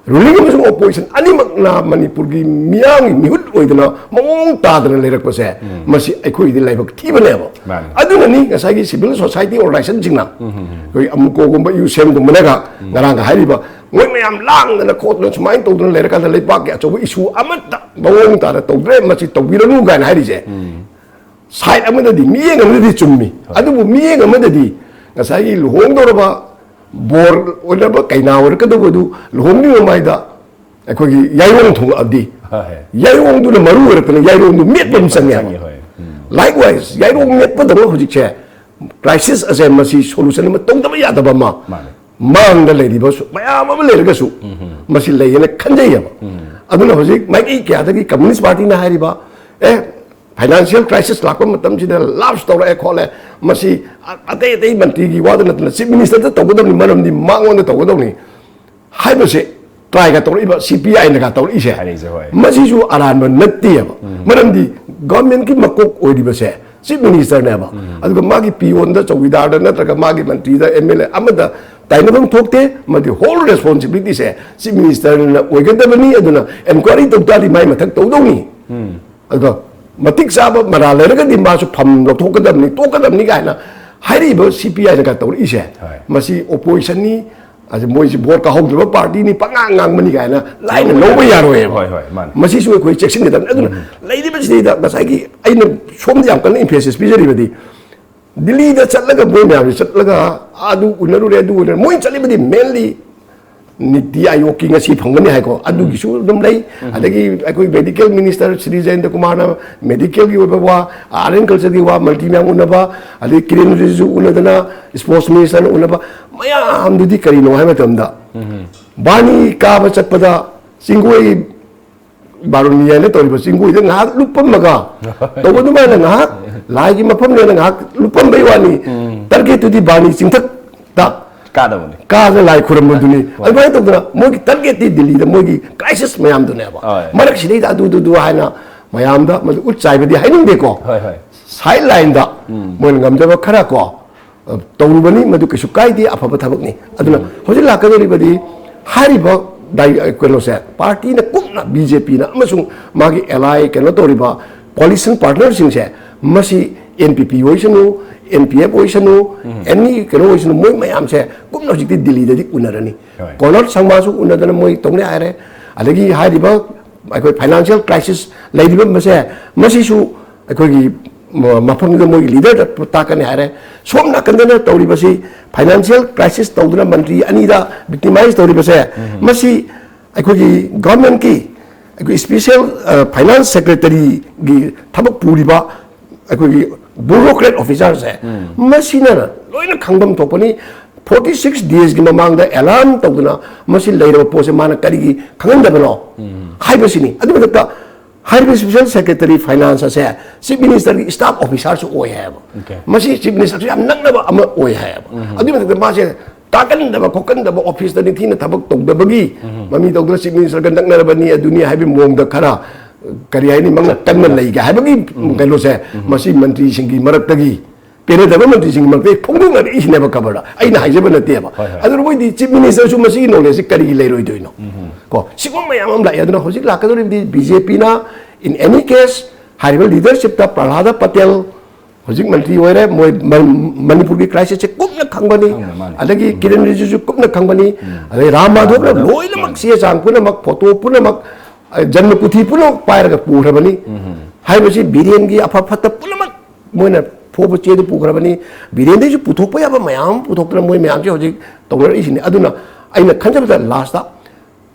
ꯔꯨꯂꯤꯡ ꯑꯃꯁꯨꯡ ꯑꯣꯄꯣꯖꯤꯁꯟ ꯑꯅꯤꯃꯛꯅ ꯃꯅꯤꯄꯨꯔꯒꯤ ꯃꯤꯌꯥꯝꯒꯤ ꯃꯤꯍꯨꯠ ꯑꯣꯏꯗꯅ ꯃꯑꯣꯡ ꯇꯥꯗꯅ ꯂꯩꯔꯛꯄꯁꯦ, ꯃꯁꯤ ꯑꯩꯈꯣꯏꯒꯤꯗꯤ ꯂꯥꯏꯕꯛ ꯊꯤꯕꯅꯦꯕ꯫ ꯃꯥꯅꯤ꯫ ꯑꯗꯨꯅꯅꯤ ꯉꯁꯥꯏꯒꯤ ꯁꯤꯚꯤꯜ ꯁꯣꯁꯥꯏꯇꯤ ꯑꯣꯔꯒꯅꯥꯏꯖꯦꯁꯟꯁꯤꯡꯅ, ꯑꯩꯈꯣꯏ ꯑꯃꯨꯀꯣꯒꯨꯝꯕ, ꯌꯨꯁꯦꯝꯒꯨꯝꯕꯅꯒ ꯉꯔꯥꯡꯒ ꯍꯥꯏꯔꯤꯕ, ꯃꯣꯏ ꯃꯌꯥꯝ ꯂꯥꯡꯗꯅ ꯈꯣꯠꯇꯅ ꯁꯨꯃꯥꯏꯅ ꯇꯧꯗꯅ ꯂꯩꯔꯀꯥꯟꯗ ꯂꯩꯕꯥꯛꯀꯤ ꯑꯆꯧꯕ ꯏꯁꯨ ꯑꯃꯠꯇ ꯃꯑꯣꯡ ꯇꯥꯅ ꯇꯧꯗ꯭ꯔꯦ, ꯃꯁꯤ ꯇꯧꯕꯤꯔꯅꯨ ꯀꯥꯏꯅ ꯍꯥꯏꯔꯤꯁꯦ꯫ ꯁꯥꯏꯠ ꯑꯃꯗꯗꯤ, ꯃꯤꯠꯌꯦꯡ ꯑꯃꯗꯗꯤ ꯆꯨꯝꯃꯤ, ꯑꯗꯨꯕꯨ ꯃꯤꯠꯌꯦꯡ ꯑꯃꯗꯗꯤ ꯉꯁꯥꯏꯒꯤ ꯂꯨꯍꯣꯡꯗꯧꯔꯕ ꯕꯣꯔ ꯑꯣꯏꯅꯕ ꯀꯩꯅꯥ ꯑꯣꯏꯔꯛꯀꯗꯧꯕꯗꯨ ꯂꯨꯍꯣꯡꯗ꯭ꯔꯤꯉꯩ ꯃꯃꯥꯏꯗ ꯑꯩꯈꯣꯏꯒꯤ ꯌꯥꯏꯔꯣꯡ ꯊꯣꯛꯂꯛꯑꯗꯤ, ꯍꯣꯏ꯫ ꯌꯥꯏꯔꯣꯡꯗꯨꯅ ꯃꯔꯨ ꯑꯣꯏꯔꯛꯇꯅ ꯌꯥꯏꯔꯣꯡꯗꯨ ꯃꯦꯠꯄ ꯑꯃ ꯆꯪꯉꯦꯕ꯫ ꯆꯪꯉꯤ, ꯍꯣꯏ꯫ ꯎꯝ꯫ Likewise, ꯌꯥꯏꯔꯣꯡ ꯃꯦꯠꯄꯗꯧꯅ ꯍꯧꯖꯤꯛꯁꯦ ꯀ꯭ꯔꯥꯏꯁꯤꯁ ꯑꯁꯦ ꯃꯁꯤ ꯁꯣꯂꯨꯁꯟ ꯑꯃ ꯇꯧꯗꯕ ꯌꯥꯗꯕ ꯑꯃ ꯃꯥꯅꯦ꯫ ꯃꯥꯡꯗ ꯂꯩꯔꯤꯕ ꯁꯨ-, ꯃꯌꯥꯝ ꯑꯃ ꯂꯩꯔꯒꯁꯨ ꯃꯁꯤ ꯂꯩꯌꯦꯅ ꯈꯟꯖꯩꯌꯦꯕ꯫ ꯑꯗꯨꯅ ꯍꯧꯖꯤꯛ ꯃꯥꯏꯀꯩ ꯀꯌꯥꯗꯒꯤ ꯀꯝꯃꯨꯅꯤꯁ ꯄꯥꯔꯇꯤꯅ ꯍꯥꯏꯔꯤꯕ, ꯑꯦ, ꯐꯥꯏꯅꯥꯟꯁꯤꯌꯦꯜ ꯀ꯭ꯔꯥꯏꯁꯤꯁ ꯂꯥꯛꯄ ꯃꯇꯝꯁꯤꯗ ꯂꯥꯞꯁ ꯇꯧꯔꯛꯑꯦ ꯈꯣꯠꯂꯦ, ꯃꯁꯤ ꯑ-, ꯑꯇꯩ ꯑꯇꯩ ꯃꯟꯇ꯭ꯔꯤꯒꯤ ꯋꯥꯗ ꯅꯠꯇꯅ ꯆꯤꯐ ꯃꯤꯅꯤꯁꯇꯔꯗ ꯇꯧꯒꯗꯕꯅꯤ, ꯃꯔꯝꯗꯤ ꯃꯉꯣꯟꯗ ꯇꯧꯒꯗꯕꯅꯤ ꯍꯥꯏꯕꯁꯦ ꯇ꯭ꯔꯥꯏꯒ ꯇꯧꯔꯛꯏꯕ, ꯁꯤ ꯄꯤ ꯑꯥꯏꯅꯒ ꯇꯧꯔꯛꯏꯁꯦ, ꯍꯥꯏꯔꯛꯏꯁꯦ, ꯍꯣꯏ꯫ ꯃꯁꯤꯁꯨ ꯑꯔꯥꯟꯕ ꯅꯠꯇꯦꯕ꯫ ꯃꯔꯝꯗꯤ ꯒꯚꯔꯟꯃꯦꯟꯠꯀꯤ ꯃꯀꯣꯛ ꯑꯣꯏꯔꯤꯕꯁꯦ ꯆꯤꯐ ꯃꯤꯅꯤꯁꯇꯔꯅꯦꯕ꯫ ꯑꯗꯨꯒ ꯃꯥꯒꯤ ꯄꯤꯌꯣꯟꯗ, ꯆꯧꯀꯤꯗꯥꯔꯗ ꯅꯠꯇ꯭ꯔꯒ ꯃꯥꯒꯤ ꯃꯟꯇ꯭ꯔꯤꯗ, ꯑꯦꯝ ꯑꯦꯜ ꯑꯦ ꯑꯃꯗ ꯇꯥꯏꯅꯐꯝ ꯊꯣꯛꯇꯦ꯫ ꯃꯗꯨ ꯍꯣꯜ ꯔꯦꯁꯄꯣꯟꯁꯤꯕꯤꯂꯤꯇꯤꯁꯦ ꯆꯤꯐ ꯃꯤꯅꯤꯁꯇꯔꯅ ꯑꯣꯏꯒꯗꯕꯅꯤ꯫ ꯑꯗꯨꯅ ꯏꯟꯀ꯭ꯋꯥꯏꯔꯤ ꯇꯧ ꯇꯥꯔꯗꯤ ꯃꯥꯏ ꯃꯊꯛ ꯇꯧꯗꯧꯅꯤ꯫ ꯑꯗꯨꯒ ꯃꯇꯤꯛ ꯆꯥꯕ ꯃꯔꯥꯜ ꯂꯩꯔꯒꯗꯤ ꯃꯥꯁꯨ ꯐꯝ ꯂꯧꯊꯣꯛꯀꯗꯕꯅꯤ, ꯇꯣꯛꯀꯗꯕꯅꯤ ꯀꯥꯏꯅ ꯍꯥꯏꯔꯤꯕ ꯁꯤ ꯄꯤ ꯑꯥꯏꯅꯒ ꯇꯧꯔꯛꯏꯁꯦ, ꯍꯣꯏ꯫ ꯃꯁꯤ ꯑꯣꯄꯣꯖꯤꯁꯟꯅꯤ, ꯑꯁꯤ ꯃꯣꯏꯁꯤ ꯚꯣꯠ ꯀꯥꯍꯧꯗ꯭ꯔꯕ ꯄꯥꯔꯇꯤꯅꯤ, ꯄꯉꯥꯡ ꯉꯥꯡꯕꯅꯤ ꯀꯥꯏꯅ ꯂꯥꯏꯅ ꯂꯧꯕ ꯌꯥꯔꯣꯏꯕ꯫ ꯍꯣꯏ, ꯍꯣꯏ, ꯃꯥꯅꯤ꯫ ꯃꯁꯤꯁꯨ ꯑꯩꯈꯣꯏ ꯆꯦꯛꯁꯤꯟꯒꯗꯕꯅꯤ꯫ ꯑꯗꯨꯅ ꯂꯩꯔꯤꯕꯁꯤꯗꯩꯗ ꯉꯁꯥꯏꯒꯤ ꯑꯩꯅ ꯁꯣꯝꯗ ꯌꯥꯝ ꯀꯟꯅ ꯏꯝꯐꯦꯁꯤꯁ ꯄꯤꯖꯔꯤꯕꯗꯤ, ꯗꯤꯜꯂꯤꯗ ꯆꯠꯂꯒ ꯃꯣꯏ ꯃꯌꯥꯝꯁꯤ ꯆꯠꯂꯒ ꯑꯗꯨ ꯎꯅꯔꯨꯔꯦ, ꯑꯗꯨ ꯎꯅꯔꯦ, ꯃꯣꯏ ꯆꯠꯂꯤꯕꯗꯤ ꯃꯦꯟꯂꯤ ꯅꯤꯇꯤ ꯑꯥꯌꯣꯒꯀꯤ ꯉꯁꯤ ꯐꯪꯒꯅꯤ ꯍꯥꯏꯀꯣ, ꯑꯗꯨꯒꯤꯁꯨ ꯑꯗꯨꯝ ꯂꯩ꯫ ꯑꯗꯒꯤ ꯑꯩꯈꯣꯏ ꯃꯦꯗꯤꯀꯦꯜ ꯃꯤꯅꯤꯁꯇꯔ ꯁ꯭ꯔꯤ ꯖꯌꯟꯇ ꯀꯨꯃꯥꯔꯅ ꯃꯦꯗꯤꯀꯦꯜꯒꯤ ꯑꯣꯏꯕ ꯋꯥ, ꯑꯥꯔꯠ ꯑꯦꯟ ꯀꯜꯆꯔꯒꯤ ꯋꯥ, ꯃꯟꯇ꯭ꯔꯤ ꯃꯌꯥꯝ ꯎꯅꯕ, ꯑꯗꯩ ꯀꯤꯔꯦꯟ ꯔꯤꯖꯤꯖꯨ ꯎꯅꯗꯅ, ꯁ꯭ꯄꯣꯔꯠꯁ ꯃꯤꯅꯤꯁꯇꯔꯅ ꯎꯅꯕ, ꯃꯌꯥꯝꯗꯨꯗꯤ ꯀꯔꯤꯅꯣ ꯍꯥꯏꯕ ꯃꯇꯝꯗ, ꯕꯥꯔꯨꯅꯤ ꯀꯥꯕ ꯆꯠꯄꯗ ꯆꯤꯡꯒꯣꯏ ꯕꯥꯔꯨꯅꯤ ꯍꯥꯏꯅ ꯇꯧꯔꯤꯕ ꯆꯤꯡꯒꯣꯏꯗ ꯉꯥꯏꯍꯥꯛ ꯂꯨꯞꯄꯝꯃꯒ ꯇꯧꯕ ꯑꯗꯨꯃꯥꯏꯅ ꯉꯥꯏꯍꯥꯛ ꯂꯥꯏꯒꯤ ꯃꯐꯝꯅꯦꯅ ꯉꯥꯏꯍꯥꯛ ꯂꯨꯞꯄꯝꯕꯩ ꯋꯥꯅꯤ꯫ ꯇꯥꯔꯒꯦꯠꯇꯨꯗꯤ ꯕꯥꯔꯨꯅꯤ ꯆꯤꯡꯊꯛꯇ ꯀꯥꯗꯕꯅꯤ꯫ ꯀꯥꯗꯅ ꯂꯥꯏ ꯈꯨꯔꯝꯕꯗꯨꯅꯤ꯫ ꯍꯣꯏ꯫ ꯑꯗꯨꯃꯥꯏꯅ ꯇꯧꯗꯅ ꯃꯣꯏꯒꯤ ꯇꯥꯔꯒꯦꯠꯇꯤ ꯗꯤꯜꯂꯤꯗ ꯃꯣꯏꯒꯤ ꯀ꯭ꯔꯥꯏꯁꯤꯁ ꯃꯌꯥꯝꯗꯨꯅꯦꯕ꯫ ꯍꯣꯏ꯫ ꯃꯔꯛꯁꯤꯗꯩꯗ ꯑꯗꯨꯗꯨꯗꯨ ꯍꯥꯏꯅ ꯃꯌꯥꯝꯗ ꯃꯗꯨ ꯎꯠ ꯆꯥꯏꯕꯗꯤ ꯍꯥꯏꯅꯤꯡꯗꯦꯀꯣ꯫ ꯍꯣꯏ, ꯍꯣꯏ꯫ ꯁꯥꯏꯠ ꯂꯥꯏꯟꯗ ꯎꯝ꯫ ꯃꯣꯏꯅ ꯉꯝꯖꯕ ꯈꯔ ꯀꯣ, ꯑ, ꯇꯧꯔꯨꯕꯅꯤ, ꯃꯗꯨ ꯀꯩꯁꯨ ꯀꯥꯏꯗꯦ, ꯑꯐꯕ ꯊꯕꯛꯅꯤ꯫ ꯑꯗꯨꯅ ꯎꯝ꯫ ꯍꯧꯖꯤꯛ ꯂꯥꯛꯀꯗꯧꯔꯤꯕꯗꯤ ꯍꯥꯏꯔꯤꯕ ꯗꯥꯏ-, ꯀꯩꯅꯣꯁꯦ, ꯄꯥꯔꯇꯤꯅ ꯀꯨꯞꯅ, ꯕꯤ ꯖꯦ ꯄꯤꯅ ꯑꯃꯁꯨꯡ ꯃꯥꯒꯤ ꯑꯦꯂꯥꯏ ꯀꯩꯅꯣ ꯇꯧꯔꯤꯕ ꯀꯣꯂꯤꯁꯟ ꯄꯥꯔꯠꯅꯔꯁꯤꯡꯁꯦ, ꯃꯁꯤ ꯑꯦꯟ ꯄꯤ ꯄꯤ ꯑꯣꯏꯁꯅꯨ, ꯑꯦꯟ ꯄꯤ ꯑꯦꯐ ꯑꯣꯏꯁꯅꯨ, ꯎꯝ꯫ ꯑꯦꯅꯤ ꯀꯩꯅꯣ ꯑꯣꯏꯁꯅꯨ, ꯃꯣꯏ ꯃꯌꯥꯝꯁꯦ ꯀꯨꯞꯅ ꯍꯧꯖꯤꯛꯇꯤ ꯗꯤꯜꯂꯤꯗꯗꯤ ꯎꯅꯔꯅꯤ꯫ ꯍꯣꯏ꯫ ꯀꯣꯅꯔ ꯁꯪꯃꯥꯁꯨ ꯎꯅꯗꯅ ꯃꯣꯏ ꯇꯧꯅꯤ ꯍꯥꯏꯔꯦ꯫ ꯑꯗꯒꯤ ꯍꯥꯏꯔꯤꯕ ꯑꯩꯈꯣꯏ ꯐꯥꯏꯅꯥꯟꯁꯤꯌꯦꯜ ꯀ꯭ꯔꯥꯏꯁꯤꯁ ꯂꯩꯔꯤꯕ ꯃꯁꯦ, ꯃꯁꯤꯁꯨ ꯑꯩꯈꯣꯏꯒꯤ ꯃ-, ꯃꯐꯝꯗꯨꯗ ꯃꯣꯏꯒꯤ ꯂꯤꯗꯔꯗ ꯇꯥꯛꯀꯅꯤ ꯍꯥꯏꯔꯦ꯫ ꯁꯣꯝ ꯅꯥꯀꯟꯗꯅ ꯇꯧꯔꯤꯕꯁꯤ ꯐꯥꯏꯅꯥꯟꯁꯤꯌꯦꯜ ꯀ꯭ꯔꯥꯏꯁꯤꯁ ꯇꯧꯗꯨꯅ ꯃꯟꯇ꯭ꯔꯤ ꯑꯅꯤꯗ ꯚꯤꯛꯇꯤꯃꯥꯏꯁ ꯇꯧꯔꯤꯕꯁꯦ, ꯎꯝ꯫ ꯃꯁꯤ ꯑꯩꯈꯣꯏꯒꯤ ꯒꯚꯔꯟꯃꯦꯟꯠꯀꯤ ꯑꯩꯈꯣꯏ ꯏꯁꯄꯤꯁꯦꯜ, ꯑ, ꯐꯥꯏꯅꯥꯟꯁ ꯁꯦꯀ꯭ꯔꯦꯇꯔꯤꯒꯤ ꯊꯕꯛ ꯄꯨꯔꯤꯕ ꯑꯩꯈꯣꯏꯒꯤ ꯕ꯭ꯌꯨꯔꯣꯀ꯭ꯔꯦꯠ ꯑꯣꯐꯤꯁꯥꯔꯁꯦ, ꯎꯝ꯫ ꯃꯁꯤꯅ ꯂꯣꯏꯅ ꯈꯪꯐꯝ ꯊꯣꯛꯄꯅꯤ꯫ ꯐꯣꯔꯇꯤ ꯁꯤꯛꯁ ꯗꯦꯖꯀꯤ ꯃꯃꯥꯡꯗ ꯑꯦꯂꯥꯔꯝ ꯇꯧꯗꯅ ꯃꯁꯤ ꯂꯩꯔꯕ ꯄꯣꯠꯁꯦ ꯃꯥꯅ ꯀꯔꯤꯒꯤ ꯈꯪꯍꯟꯗꯕꯅꯣ ꯎꯝ꯫ ꯍꯥꯏꯕꯁꯤꯅꯤ꯫ ꯑꯗꯨꯒꯤ ꯃꯊꯛꯇ ꯍꯥꯏꯔꯤꯕ ꯏꯁꯄꯤꯁꯦꯜ ꯁꯦꯀ꯭ꯔꯦꯇꯔꯤ ꯐꯥꯏꯅꯥꯟꯁ ꯑꯁꯦ ꯆꯤꯐ ꯃꯤꯅꯤꯁꯇꯔꯒꯤ ꯁ꯭ꯇꯥꯐ ꯑꯣꯐꯤꯁꯥꯔꯁꯨ ꯑꯣꯏ ꯍꯥꯏꯌꯦꯕ꯫ ꯑꯣꯀꯦ꯫ ꯃꯁꯤ ꯆꯤꯐ ꯃꯤꯅꯤꯁꯇꯔꯁꯨ ꯌꯥꯝ ꯅꯛꯅꯕ ꯑꯃ ꯑꯣꯏ ꯍꯥꯏꯌꯦꯕ꯫ ꯎꯝ꯫ ꯑꯗꯨꯒꯤ ꯃꯊꯛꯇ ꯃꯥꯁꯦ ꯇꯥꯛꯀꯟꯗꯕ ꯈꯣꯠꯀꯟꯗꯕ, ꯑꯣꯐꯤꯁꯇ ꯅꯤꯡꯊꯤꯅ ꯊꯕꯛ ꯇꯧꯗꯕꯒꯤ ꯎꯝ꯫ ꯃꯃꯤ ꯇꯧꯗꯅ ꯆꯤꯐ ꯃꯤꯅꯤꯁꯇꯔꯒ ꯅꯛꯅꯔꯕꯅꯤ, ꯑꯗꯨꯅꯤ ꯍꯥꯏꯕꯒꯤ ꯃꯑꯣꯡꯗ ꯈꯔ, ꯀꯔꯤ ꯍꯥꯏꯅꯤ, ꯃꯉꯛ ꯀꯟꯅ ꯂꯩꯒ ꯍꯥꯏꯕꯒꯤ ꯎꯝ꯫ ꯀꯩꯅꯣꯁꯦ, ꯎꯝ꯫ ꯃꯁꯤ ꯃꯟꯇ꯭ꯔꯤꯁꯤꯡꯒꯤ ꯃꯔꯛꯇꯒꯤ ꯄꯦꯟꯅꯗꯕ ꯃꯟꯇ꯭ꯔꯤꯁꯤꯡꯒꯤ ꯃꯔꯛꯇꯒꯤ ꯐꯣꯡꯗꯣꯛꯅꯔꯛꯏꯁꯤꯅꯦꯕ ꯈꯕꯔꯗ꯫ ꯑꯩꯅ ꯍꯥꯏꯖꯕ ꯅꯠꯇꯦꯕ꯫ ꯍꯣꯏ, ꯍꯣꯏ꯫ ꯑꯗꯨꯅ ꯃꯣꯏꯗꯤ ꯆꯤꯐ ꯃꯤꯅꯤꯁꯇꯔꯁꯨ ꯃꯁꯤꯒꯤ ꯅꯣꯂꯦꯖꯁꯤ ꯀꯔꯤꯒꯤ ꯂꯩꯔꯣꯏꯗꯣꯏꯅꯣ? ꯎꯝ꯫ ꯀꯣ, ꯁꯤꯒꯨꯝꯕ ꯃꯌꯥꯝ ꯑꯃ ꯂꯥꯛꯑꯦ꯫ ꯑꯗꯨꯅ ꯍꯧꯖꯤꯛ ꯂꯥꯛꯀꯗꯧꯔꯤꯕꯗꯤ ꯕꯤ ꯖꯦ ꯄꯤꯅ, in any case, ꯍꯥꯏꯔꯤꯕ ꯂꯤꯗꯔꯁꯤꯞꯇ ꯄ꯭ꯔꯍ꯭ꯂꯥꯗ ꯄꯇꯦꯜ ꯍꯧꯖꯤꯛ ꯃꯟꯇ꯭ꯔꯤ ꯑꯣꯏꯔꯦ, ꯃꯣꯏ ꯃ-, ꯃꯅꯤꯄꯨꯔꯒꯤ ꯀ꯭ꯔꯥꯏꯁꯤꯁꯁꯦ ꯀꯨꯞꯅ ꯈꯪꯕꯅꯤ, ꯈꯪꯕ ꯃꯥꯅꯤ꯫ ꯑꯗꯒꯤ ꯎꯝ꯫ ꯀꯤꯔꯟ ꯔꯤꯖꯤꯖꯨ ꯀꯨꯞꯅ ꯈꯪꯕꯅꯤ, ꯎꯝ꯫ ꯑꯗꯩ ꯔꯥꯝ ꯃꯥꯙꯕꯅ ꯔꯥꯝ ꯃꯥꯙꯕ꯫ ꯂꯣꯏꯅꯃꯛ ꯆꯦ ꯆꯥꯡ ꯄꯨꯝꯅꯃꯛ, ꯐꯣꯇꯣ ꯄꯨꯝꯅꯃꯛ, ꯑ, ꯖꯟꯃ ꯄꯨꯊꯤ ꯄꯨꯝꯅꯃꯛ ꯄꯥꯏꯔꯒ ꯄꯨꯈ꯭ꯔꯕꯅꯤ꯫ ꯎꯝ꯫ ꯍꯥꯏꯕꯁꯤ ꯕꯤꯔꯦꯟꯒꯤ ꯑꯐ ꯐꯠꯇ ꯄꯨꯝꯅꯃꯛ ꯃꯣꯏꯅ ꯐꯣꯕ ꯆꯦꯗꯨ ꯄꯨꯈ꯭ꯔꯕꯅꯤ꯫ ꯕꯤꯔꯦꯟꯗꯒꯤꯁꯨ ꯄꯨꯊꯣꯛꯄ ꯌꯥꯕ ꯃꯌꯥꯝ ꯑꯃ ꯄꯨꯊꯣꯛꯇꯅ ꯃꯣꯏ ꯃꯌꯥꯝꯁꯦ ꯍꯧꯖꯤꯛ ꯇꯧꯅꯔꯛꯏꯁꯤꯅꯤ꯫ ꯑꯗꯨꯅ ꯑꯩꯅ ꯈꯟꯖꯕꯗ ꯂꯥꯁꯇ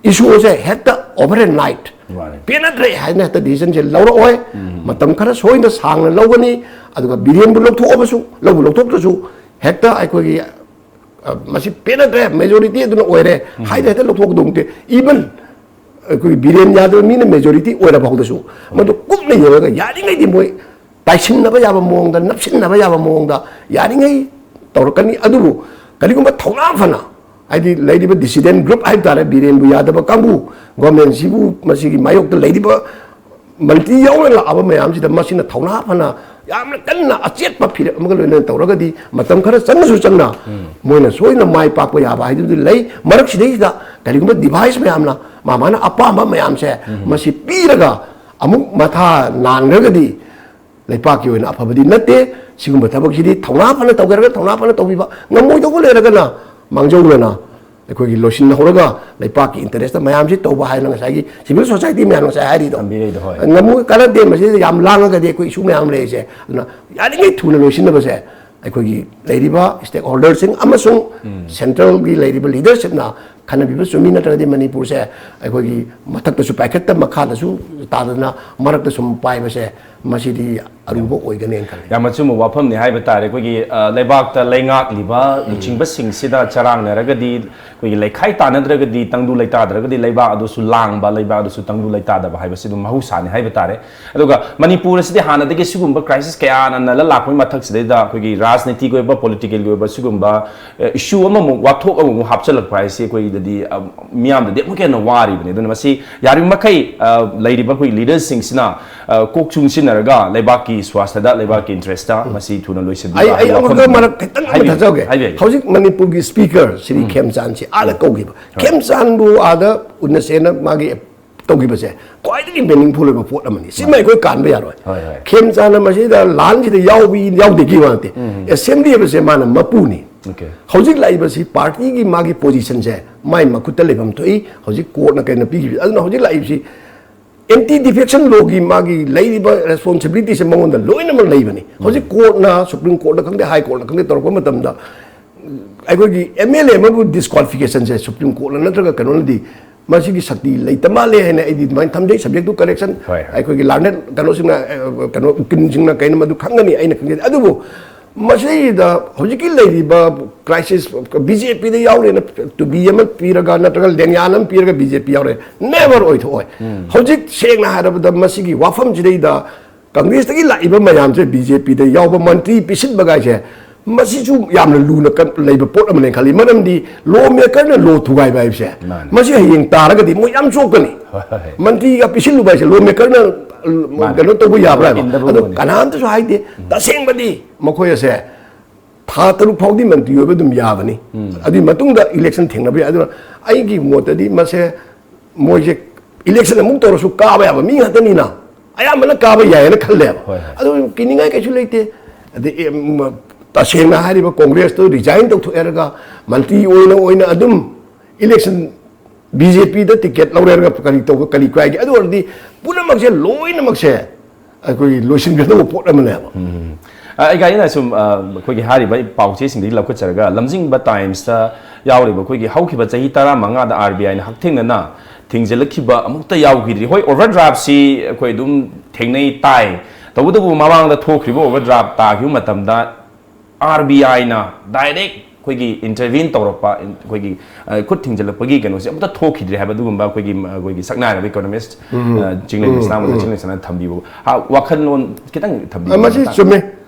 ꯏꯁꯨ ꯑꯁꯦ ꯍꯦꯛꯇ ꯑꯣꯚꯔ ꯅꯥꯏꯠ ꯃꯥꯅꯤ꯫ ꯄꯦꯟꯅꯗ꯭ꯔꯦ ꯍꯥꯏꯅ ꯍꯦꯛꯇ ꯗꯤꯁꯤꯖꯟꯁꯦ ꯂꯧꯔꯛꯑꯣꯏ꯫ ꯎꯝ꯫ ꯃꯇꯝ ꯈꯔ ꯁꯣꯏꯅ ꯁꯥꯡꯅ ꯂꯧꯒꯅꯤ꯫ ꯑꯗꯨꯒ ꯕꯤꯔꯦꯟꯕꯨ ꯂꯧꯊꯣꯛꯑꯕꯁꯨ, ꯂꯧꯕ ꯂꯧꯊꯣꯛꯇ꯭ꯔꯁꯨ, ꯍꯦꯛꯇ ꯑꯩꯈꯣꯏꯒꯤ, ꯑ, ꯃꯁꯤ ꯄꯦꯟꯅꯗ꯭ꯔꯦ, ꯃꯦꯖꯣꯔꯤꯇꯤ ꯑꯗꯨꯅ ꯑꯣꯏꯔꯦ ꯎꯝ꯫ ꯍꯥꯏꯅ ꯍꯦꯛꯇ ꯂꯧꯊꯣꯛꯀꯗꯧ ꯅꯠꯇꯦ꯫ ꯏꯚꯟ ꯑꯩꯈꯣꯏꯒꯤ ꯕꯤꯔꯦꯟ ꯌꯥꯗꯕ ꯃꯤꯅ ꯃꯦꯖꯣꯔꯤꯇꯤ ꯑꯣꯏꯔ ꯐꯥꯎꯗꯁꯨ ꯃꯗꯨ ꯀꯨꯞꯅ ꯌꯦꯡꯉꯒ ꯌꯥꯔꯤꯉꯩꯗꯤ ꯃꯣꯏ ꯇꯥꯏꯁꯤꯟꯅꯕ ꯌꯥꯕ ꯃꯑꯣꯡꯗ, ꯅꯞꯁꯤꯟꯅꯕ ꯌꯥꯕ ꯃꯑꯣꯡꯗ ꯌꯥꯔꯤꯉꯩ ꯇꯧꯔꯛꯀꯅꯤ꯫ ꯑꯗꯨꯕꯨ ꯀꯔꯤꯒꯨꯝꯕ ꯊꯧꯅꯥ ꯐꯅ, ꯍꯥꯏꯗꯤ ꯂꯩꯔꯤꯕ dissident group ꯍꯥꯏꯕ ꯇꯥꯔꯦ, ꯕꯤꯔꯦꯟꯕꯨ ꯌꯥꯗꯕ ꯀꯥꯡꯕꯨ, ꯒꯣꯔꯃꯦꯟꯁꯤꯕꯨ ꯃꯁꯤꯒꯤ ꯃꯥꯌꯣꯛꯇ ꯂꯩꯔꯤꯕ ꯃꯟꯇ꯭ꯔꯤ ꯌꯥꯎꯅ ꯂꯥꯛꯑꯕ ꯃꯌꯥꯝꯁꯤꯗ ꯃꯁꯤꯅ ꯊꯧꯅꯥ ꯐꯅ ꯌꯥꯝꯅ ꯀꯟꯅ ꯑꯆꯦꯠꯄ ꯐꯤꯔꯦꯞ ꯑꯃꯒ ꯂꯣꯏꯅꯅ ꯇꯧꯔꯒꯗꯤ ꯃꯇꯝ ꯈꯔ ꯆꯪꯉꯁꯨ ꯆꯪꯅ ꯃꯣꯏꯅ ꯁꯣꯏꯗꯅ ꯃꯥꯏ ꯄꯥꯛꯄ ꯌꯥꯕ ꯍꯥꯏꯗꯨꯗꯤ ꯂꯩ꯫ ꯃꯔꯛꯁꯤꯗꯩꯁꯤꯗ ꯀꯔꯤꯒꯨꯝꯕ device ꯃꯌꯥꯝꯅ ꯃꯥ ꯃꯥꯅ ꯑꯄꯥꯝꯕ ꯃꯌꯥꯝꯁꯦ ꯃꯁꯤ ꯄꯤꯔꯒ ꯑꯃꯨꯛ ꯃꯊꯥ ꯅꯥꯟꯈ꯭ꯔꯒꯗꯤ ꯂꯩꯄꯥꯛꯀꯤ ꯑꯣꯏꯅ ꯑꯐꯕꯗꯤ ꯅꯠꯇꯦ꯫ ꯁꯤꯒꯨꯝꯕ ꯊꯕꯛꯁꯤꯗꯤ ꯊꯧꯅꯥ ꯐꯅ ꯇꯧꯒꯦꯔꯒ ꯊꯧꯅꯥ ꯐꯅ ꯇꯧꯕꯤꯕ, ꯉꯝꯃꯣꯏꯗꯧꯕ ꯂꯩꯔꯒꯅ ꯃꯥꯡꯖꯧꯅꯅ ꯑꯩꯈꯣꯏꯒꯤ ꯂꯣꯏꯁꯤꯟꯍꯧꯔꯒ ꯂꯩꯄꯥꯛꯀꯤ interest ꯃꯌꯥꯝꯁꯤ ꯇꯧꯕ ꯍꯥꯏꯅ ꯉꯁꯥꯏꯒꯤ civil society ꯃꯌꯥꯝ ꯉꯁꯥꯏ ꯍꯥꯏꯔꯤꯗꯣ ꯊꯝꯕꯤꯔꯛꯏꯗꯣ, ꯍꯣꯏ꯫ ꯉꯝꯃꯣꯏ, ꯀꯥꯟꯅꯗꯦ꯫ ꯃꯁꯤꯗ ꯌꯥꯝ ꯂꯥꯡꯉꯒꯗꯤ ꯑꯩꯈꯣꯏ issue ꯃꯌꯥꯝ ꯂꯩꯔꯤꯁꯦ꯫ ꯑꯗꯨꯅ ꯌꯥꯔꯤꯉꯩ ꯊꯨꯅ ꯂꯣꯏꯁꯤꯟꯅꯕꯁꯦ ꯑꯩꯈꯣꯏꯒꯤ ꯂꯩꯔꯤꯕ stakeholderꯁꯤꯡ ꯑꯃꯁꯨꯡ centralꯒꯤ ꯂꯩꯔꯤꯕ leadershipꯅ ꯈꯟꯅꯕꯤꯕ ꯆꯨꯝꯃꯤ, ꯅꯠꯇ꯭ꯔꯒꯗꯤ ꯃꯅꯤꯄꯨꯔꯁꯦ ꯑꯩꯈꯣꯏꯒꯤ ꯃꯊꯛꯇꯁꯨ ꯄꯥꯏꯈꯠꯇ, ꯃꯈꯥꯗꯁꯨ ꯇꯥꯗꯅ ꯃꯔꯛꯇ ꯁꯨꯝ ꯄꯥꯏꯕꯁꯦ ꯃꯁꯤꯗꯤ ꯑꯔꯨꯕ ꯑꯣꯏꯒꯅꯦꯅ ꯈꯜꯂꯤ꯫ ꯌꯥꯝ ꯑꯆꯨꯝꯕ ꯋꯥꯐꯝꯅꯤ ꯍꯥꯏꯕ ꯇꯥꯔꯦ꯫ ꯑꯩꯈꯣꯏꯒꯤ, ꯑ, ꯂꯩꯕꯥꯛꯇ ꯂꯩꯉꯥꯛꯂꯤꯕ ꯂꯨꯆꯤꯡꯕꯁꯤꯡꯁꯤꯗ ꯆꯔꯥꯡꯅꯔꯒꯗꯤ, ꯑꯩꯈꯣꯏꯒꯤ ꯂꯩꯈꯥꯏ ꯇꯥꯅꯗ꯭ꯔꯒꯗꯤ, ꯇꯪꯗꯨ ꯂꯩꯇꯥꯗ꯭ꯔꯒꯗꯤ ꯂꯩꯕꯥꯛ ꯑꯗꯨꯁꯨ ꯂꯥꯡꯕ, ꯂꯩꯕꯥꯛ ꯑꯗꯨꯁꯨ ꯇꯪꯗꯨ ꯂꯩꯇꯥꯗꯕ ꯍꯥꯏꯕꯁꯤ ꯑꯗꯨꯝ ꯃꯍꯧꯁꯥꯅꯤ ꯍꯥꯏꯕ ꯇꯥꯔꯦ꯫ ꯑꯗꯨꯒ ꯃꯅꯤꯄꯨꯔ ꯑꯁꯤꯗꯤ ꯍꯥꯟꯅꯗꯒꯤ ꯁꯤꯒꯨꯝꯕ crisis ꯀꯌꯥꯅ ꯅꯜꯂ ꯂꯥꯛꯄꯒꯤ ꯃꯊꯛꯁꯤꯗꯩꯗ ꯑꯩꯈꯣꯏꯒꯤ ꯔꯥꯖꯅꯤꯇꯤꯒꯤ ꯑꯣꯏꯕ, politicalꯒꯤ ꯑꯣꯏꯕ ꯁꯤꯒꯨꯝꯕ, ꯑ, issue ꯑꯃꯃꯨꯛ, ꯋꯥꯊꯣꯛ ꯑꯃꯃꯨꯛ ꯍꯥꯞꯆꯤꯜꯂꯛꯄ ꯍꯥꯏꯁꯤ ꯑꯩꯈꯣꯏꯗꯗꯤ, ꯑ, ꯃꯤꯌꯥꯝꯗꯗꯤ ꯑꯃꯨꯛꯀ ꯍꯦꯟꯅ ꯋꯥꯔꯤꯕꯅꯤ꯫ ꯑꯗꯨꯅ ꯃꯁꯤ ꯌꯥꯔꯤꯕ ꯃꯈꯩ, ꯑ, ꯂꯩꯔꯤꯕ ꯑꯩꯈꯣꯏꯒꯤ leaderꯁꯤꯡꯁꯤꯅ, ꯑ, ꯀꯣꯛ ꯆꯨꯡꯁꯤꯟꯅꯔꯒ ꯂꯩꯕꯥꯛꯀꯤ ꯁ꯭ꯋꯥꯁꯊꯗ, ꯂꯩꯕꯥꯛꯀꯤ interestꯇ ꯃꯁꯤ ꯊꯨꯅ ꯂꯣꯏꯁꯤꯟꯕꯤꯕ ꯑꯩ, ꯑꯩ ꯍꯥꯏꯕ ꯑꯃꯨꯛꯀ ꯋꯥꯐꯝꯗꯨꯅꯤ꯫ ꯃꯔꯛ ꯈꯤꯇꯪ ꯑꯃ ꯍꯥꯏꯕꯤꯌꯨ, ꯊꯠꯆꯍꯧꯒꯦ꯫ ꯍꯥꯏꯕꯤꯌꯨ꯫ ꯍꯧꯖꯤꯛ ꯃꯅꯤꯄꯨꯔꯒꯤ speaker ꯁ꯭ꯔꯤ ꯎꯝ꯫ ꯈꯦꯝꯆꯥꯟꯁꯤ ꯑꯥꯗ ꯎꯝ꯫ ꯀꯧꯈꯤꯕ꯫ ꯍꯣꯏ꯫ ꯈꯦꯝꯆꯥꯟꯕꯨ ꯑꯥꯗ ꯎꯟꯅꯁꯦꯅ ꯃꯥꯒꯤ ꯇꯧꯈꯤꯕꯁꯦ ꯈ꯭ꯋꯥꯏꯗꯒꯤ meaningful ꯑꯣꯏꯕ ꯄꯣꯠ ꯑꯃꯅꯤ꯫ ꯁꯤꯃ ꯍꯣꯏ꯫ ꯑꯩꯈꯣꯏ ꯀꯥꯟꯕ ꯌꯥꯔꯣꯏ꯫ ꯍꯣꯏ, ꯍꯣꯏ꯫ ꯈꯦꯝꯆꯥꯟꯅ ꯃꯁꯤꯗ ꯂꯥꯟꯁꯤꯗ ꯌꯥꯎꯕꯤ ꯌꯥꯎꯗꯦꯒꯤ ꯋꯥ ꯅꯠꯇꯦ꯫ ꯎꯝ꯫ Assembly ꯍꯥꯏꯕꯁꯦ ꯃꯥꯅ ꯃꯄꯨꯅꯤ꯫ Okay꯫ ꯍꯧꯖꯤꯛ ꯂꯥꯛꯏꯕꯁꯤ partyꯒꯤ ꯃꯥꯒꯤ positionꯁꯦ ꯃꯥꯏ ꯃꯈꯨꯠꯇ ꯂꯩꯐꯝ ꯊꯣꯛꯏ꯫ ꯍꯧꯖꯤꯛ courtꯅ ꯀꯩꯅꯣ ꯄꯤꯈꯤꯕ, ꯑꯗꯨꯅ ꯍꯧꯖꯤꯛ ꯂꯥꯛꯏꯕꯁꯤ anti defection lawꯒꯤ ꯃꯥꯒꯤ ꯂꯩꯔꯤꯕ responsibilityꯁꯦ ꯃꯉꯣꯟꯗ ꯂꯣꯏꯅꯃꯛ ꯂꯩꯕꯅꯤ꯫ ꯍꯧꯖꯤꯛ ꯎꯝ꯫ Courtꯅ, Supreme Courtꯅ ꯈꯪꯗꯦ, High Courtꯅ ꯈꯪꯗꯦ, ꯇꯧꯔꯛꯄ ꯃꯇꯝꯗ ꯑꯩꯈꯣꯏꯒꯤ MLA ꯑꯃꯕꯨ disqualificationꯁꯦ Supreme Courtꯅ ꯅꯠꯇ꯭ꯔꯒ ꯀꯩꯅꯣꯅꯗꯤ ꯃꯁꯤꯒꯤ ꯁꯛꯇꯤ ꯂꯩꯇ ꯃꯥꯜꯂꯦ ꯍꯥꯏꯅ ꯑꯩꯗꯤ ꯑꯗꯨꯃꯥꯏꯅ ꯊꯝꯖꯩ꯫ Subjectꯇꯨ correction ꯍꯣꯏ, ꯍꯣꯏ꯫ ꯑꯩꯈꯣꯏꯒꯤ learned ꯀꯩꯅꯣꯁꯤꯡꯅ, ꯑ, ꯀꯩꯅꯣ ꯎꯀꯤꯜꯁꯤꯡꯅ ꯀꯩꯅꯣ ꯃꯗꯨ ꯈꯪꯒꯅꯤ, ꯑꯩꯅ ꯈꯪꯖꯗꯦ꯫ ꯑꯗꯨꯕꯨ ꯃꯁꯤꯗ ꯍꯧꯖꯤꯛꯀꯤ ꯂꯩꯔꯤꯕ crisis, BJPꯗ ꯌꯥꯎꯔꯦꯅ ꯇꯨꯕꯤ ꯑꯃ ꯄꯤꯔꯒ ꯅꯠꯇ꯭ꯔꯒ ꯂꯦꯡꯌꯥꯟ ꯑꯃ ꯄꯤꯔꯒ BJP ꯌꯥꯎꯔꯦ, never ꯑꯣꯏꯊꯣꯛꯑꯣꯏ꯫ ꯎꯝ꯫ ꯍꯧꯖꯤꯛ ꯁꯦꯡꯅ ꯍꯥꯏꯔꯕꯗ ꯃꯁꯤꯒꯤ ꯋꯥꯐꯝꯁꯤꯗꯩꯗ Congressꯇꯒꯤ ꯂꯥꯛꯏꯕ ꯃꯌꯥꯝꯁꯦ BJPꯗ ꯌꯥꯎꯕ ꯃꯟꯇ꯭ꯔꯤ ꯄꯤꯁꯤꯟꯕꯒꯥꯏꯁꯦ ꯃꯁꯤꯁꯨ ꯌꯥꯝꯅ ꯂꯨꯅ ꯀꯟ- ꯂꯩꯕ ꯄꯣꯠ ꯑꯃꯅꯦ ꯈꯜꯂꯤ꯫ ꯃꯔꯝꯗꯤ ꯂꯣ ꯃꯦꯀꯔꯅ ꯂꯣ ꯊꯨꯒꯥꯏꯕ ꯍꯥꯏꯕꯁꯦ, ꯃꯥꯅꯦ꯫ ꯃꯁꯤ ꯍꯌꯦꯡ ꯇꯥꯔꯒꯗꯤ ꯃꯣꯏ ꯌꯥꯝ ꯆꯣꯛꯀꯅꯤ꯫ ꯍꯣꯏ, ꯍꯣꯏ, ꯍꯣꯏ꯫ ꯃꯟꯇ꯭ꯔꯤꯒ ꯄꯤꯁꯤꯜꯂꯨꯕ ꯍꯥꯏꯁꯦ ꯂꯣ ꯃꯦꯀꯔꯅ ꯃꯥꯅꯦ꯫ ꯀꯩꯅꯣ ꯇꯧꯕ ꯌꯥꯕ꯭ꯔꯥ ꯍꯥꯏꯕ꯫ ꯏꯟꯗꯕ ꯑꯗꯣ ꯄꯣꯠꯅꯤ꯫ ꯀꯅꯥꯝꯇꯁꯨ ꯍꯥꯏꯗꯦ꯫ ꯇꯁꯦꯡꯕꯗꯤ ꯃꯈꯣꯏ ꯑꯁꯦ ꯊꯥ ꯇꯔꯨꯛ ꯐꯥꯎꯗꯤ ꯃꯟꯇ꯭ꯔꯤ ꯑꯣꯏꯕ ꯑꯗꯨꯝ ꯌꯥꯕꯅꯤ꯫ ꯑꯗꯨꯒꯤ ꯃꯇꯨꯡꯗ ꯏꯂꯦꯛꯁꯟ ꯊꯦꯡꯅꯕ ꯌꯥꯏ꯫ ꯑꯗꯨꯅ ꯑꯩꯒꯤ ꯃꯣꯠꯇꯗꯤ ꯃꯁꯦ ꯃꯣꯏꯁꯦ ꯏꯂꯦꯛꯁꯟ ꯑꯃꯨꯛ ꯇꯧꯔꯁꯨ ꯀꯥꯕ ꯌꯥꯕ ꯃꯤ ꯉꯥꯛꯇꯅꯤꯅ ꯑꯌꯥꯝꯕꯅ ꯀꯥꯕ ꯌꯥꯏꯌꯦꯅ ꯈꯜꯂꯦꯕ꯫ ꯍꯣꯏ, ꯍꯣꯏ꯫ ꯑꯗꯨ ꯀꯤꯅꯤꯡꯉꯥꯏ ꯀꯩꯁꯨ ꯂꯩꯇꯦ꯫ ꯑꯗꯩ, ꯑꯦ, ꯃ-, ꯇꯁꯦꯡꯅ ꯍꯥꯏꯔꯤꯕ ꯀꯣꯡꯒ꯭ꯔꯦꯁꯇꯨ ꯔꯤꯖꯥꯏꯟ ꯇꯧꯊꯣꯛꯑꯦꯔꯒ ꯃꯟꯇ꯭ꯔꯤ ꯑꯣꯏꯅ ꯑꯣꯏꯅ ꯑꯗꯨꯝ ꯏꯂꯦꯛꯁꯟ ꯕꯤ ꯖꯦ ꯄꯤꯗ ꯇꯤꯀꯦꯠ ꯂꯧꯔꯦꯔꯒ ꯀꯔꯤ ꯇꯧꯕ, ꯀꯔꯤ ꯀꯥꯏꯒꯦ? ꯑꯗꯨ ꯑꯣꯏꯔꯗꯤ ꯄꯨꯝꯅꯃꯛꯁꯦ, ꯂꯣꯏꯅꯃꯛꯁꯦ ꯑꯩꯈꯣꯏꯒꯤ ꯂꯣꯏꯁꯤꯟꯒꯗꯧꯕ ꯄꯣꯠ ꯑꯃꯅꯦꯕ꯫ ꯑ, ꯑꯩ ꯒꯥꯔꯤꯅ ꯁꯨꯝ, ꯑ, ꯑꯩꯈꯣꯏꯒꯤ ꯍꯥꯏꯔꯤꯕ ꯄꯥꯎꯆꯦꯁꯤꯡꯗꯒꯤ ꯂꯧꯈꯠꯆꯔꯒ, ꯂꯝꯖꯤꯡꯕ ꯇꯥꯏꯝꯁꯇ ꯌꯥꯎꯔꯤꯕ ꯑꯩꯈꯣꯏꯒꯤ ꯍꯧꯈꯤꯕ ꯆꯍꯤ ꯇꯔꯥꯃꯉꯥꯗ ꯑꯥꯔ ꯕꯤ ꯑꯥꯏꯅ ꯍꯛꯊꯦꯡꯅꯅ ꯊꯤꯡꯖꯤꯜꯂꯛꯈꯤꯕ ꯑꯃꯨꯛꯇ ꯌꯥꯎꯈꯤꯗ꯭ꯔꯤ꯫ ꯍꯣꯏ, ꯑꯣꯚꯔ ꯗ꯭ꯔꯥꯐꯁꯤ ꯑꯩꯈꯣꯏ ꯑꯗꯨꯝ ꯊꯦꯡꯅꯩ, ꯇꯥꯏ꯫ ꯇꯧꯕꯇꯕꯨ ꯃꯃꯥꯡꯗ ꯊꯣꯛꯈ꯭ꯔꯤꯕ ꯑꯣꯚꯔ ꯗ꯭ꯔꯥꯐ ꯇꯥꯈꯤꯕ ꯃꯇꯝꯗ ꯑꯥꯔ ꯕꯤ ꯑꯥꯏꯅ ꯗꯥꯏꯔꯦꯛ ꯑꯩꯈꯣꯏꯒꯤ ꯏꯟꯇꯔꯚꯤꯟ ꯇꯧꯔꯛꯄ, ꯑꯩꯈꯣꯏꯒꯤ, ꯑ, ꯈꯨꯠ ꯊꯤꯡꯖꯤꯜꯂꯛꯄꯒꯤ ꯀꯩꯅꯣꯁꯦ ꯑꯃꯨꯛꯇ ꯊꯣꯛꯈꯤꯗ꯭ꯔꯤ ꯍꯥꯏꯕ ꯑꯗꯨꯒꯨꯝꯕ ꯑꯩꯈꯣꯏꯒꯤ, ꯑꯩꯈꯣꯏꯒꯤ ꯁꯛꯅꯥꯏꯔꯕ ꯏꯀꯣꯅꯣꯃꯤꯁ, ꯑ, ꯆꯤꯡꯂꯦꯟ ꯏꯁꯂꯥꯝ ꯑꯃꯅ ꯆꯤꯡꯂꯦꯟ ꯏꯁꯂꯥꯝꯅ ꯊꯝꯕꯤꯕ, ꯍꯥ, ꯋꯥꯈꯜꯂꯣꯟ ꯈꯤꯇꯪ ꯊꯝꯕꯤꯌꯨ꯫ ꯑ, ꯃꯁꯤ ꯆꯨꯝꯃꯦ꯫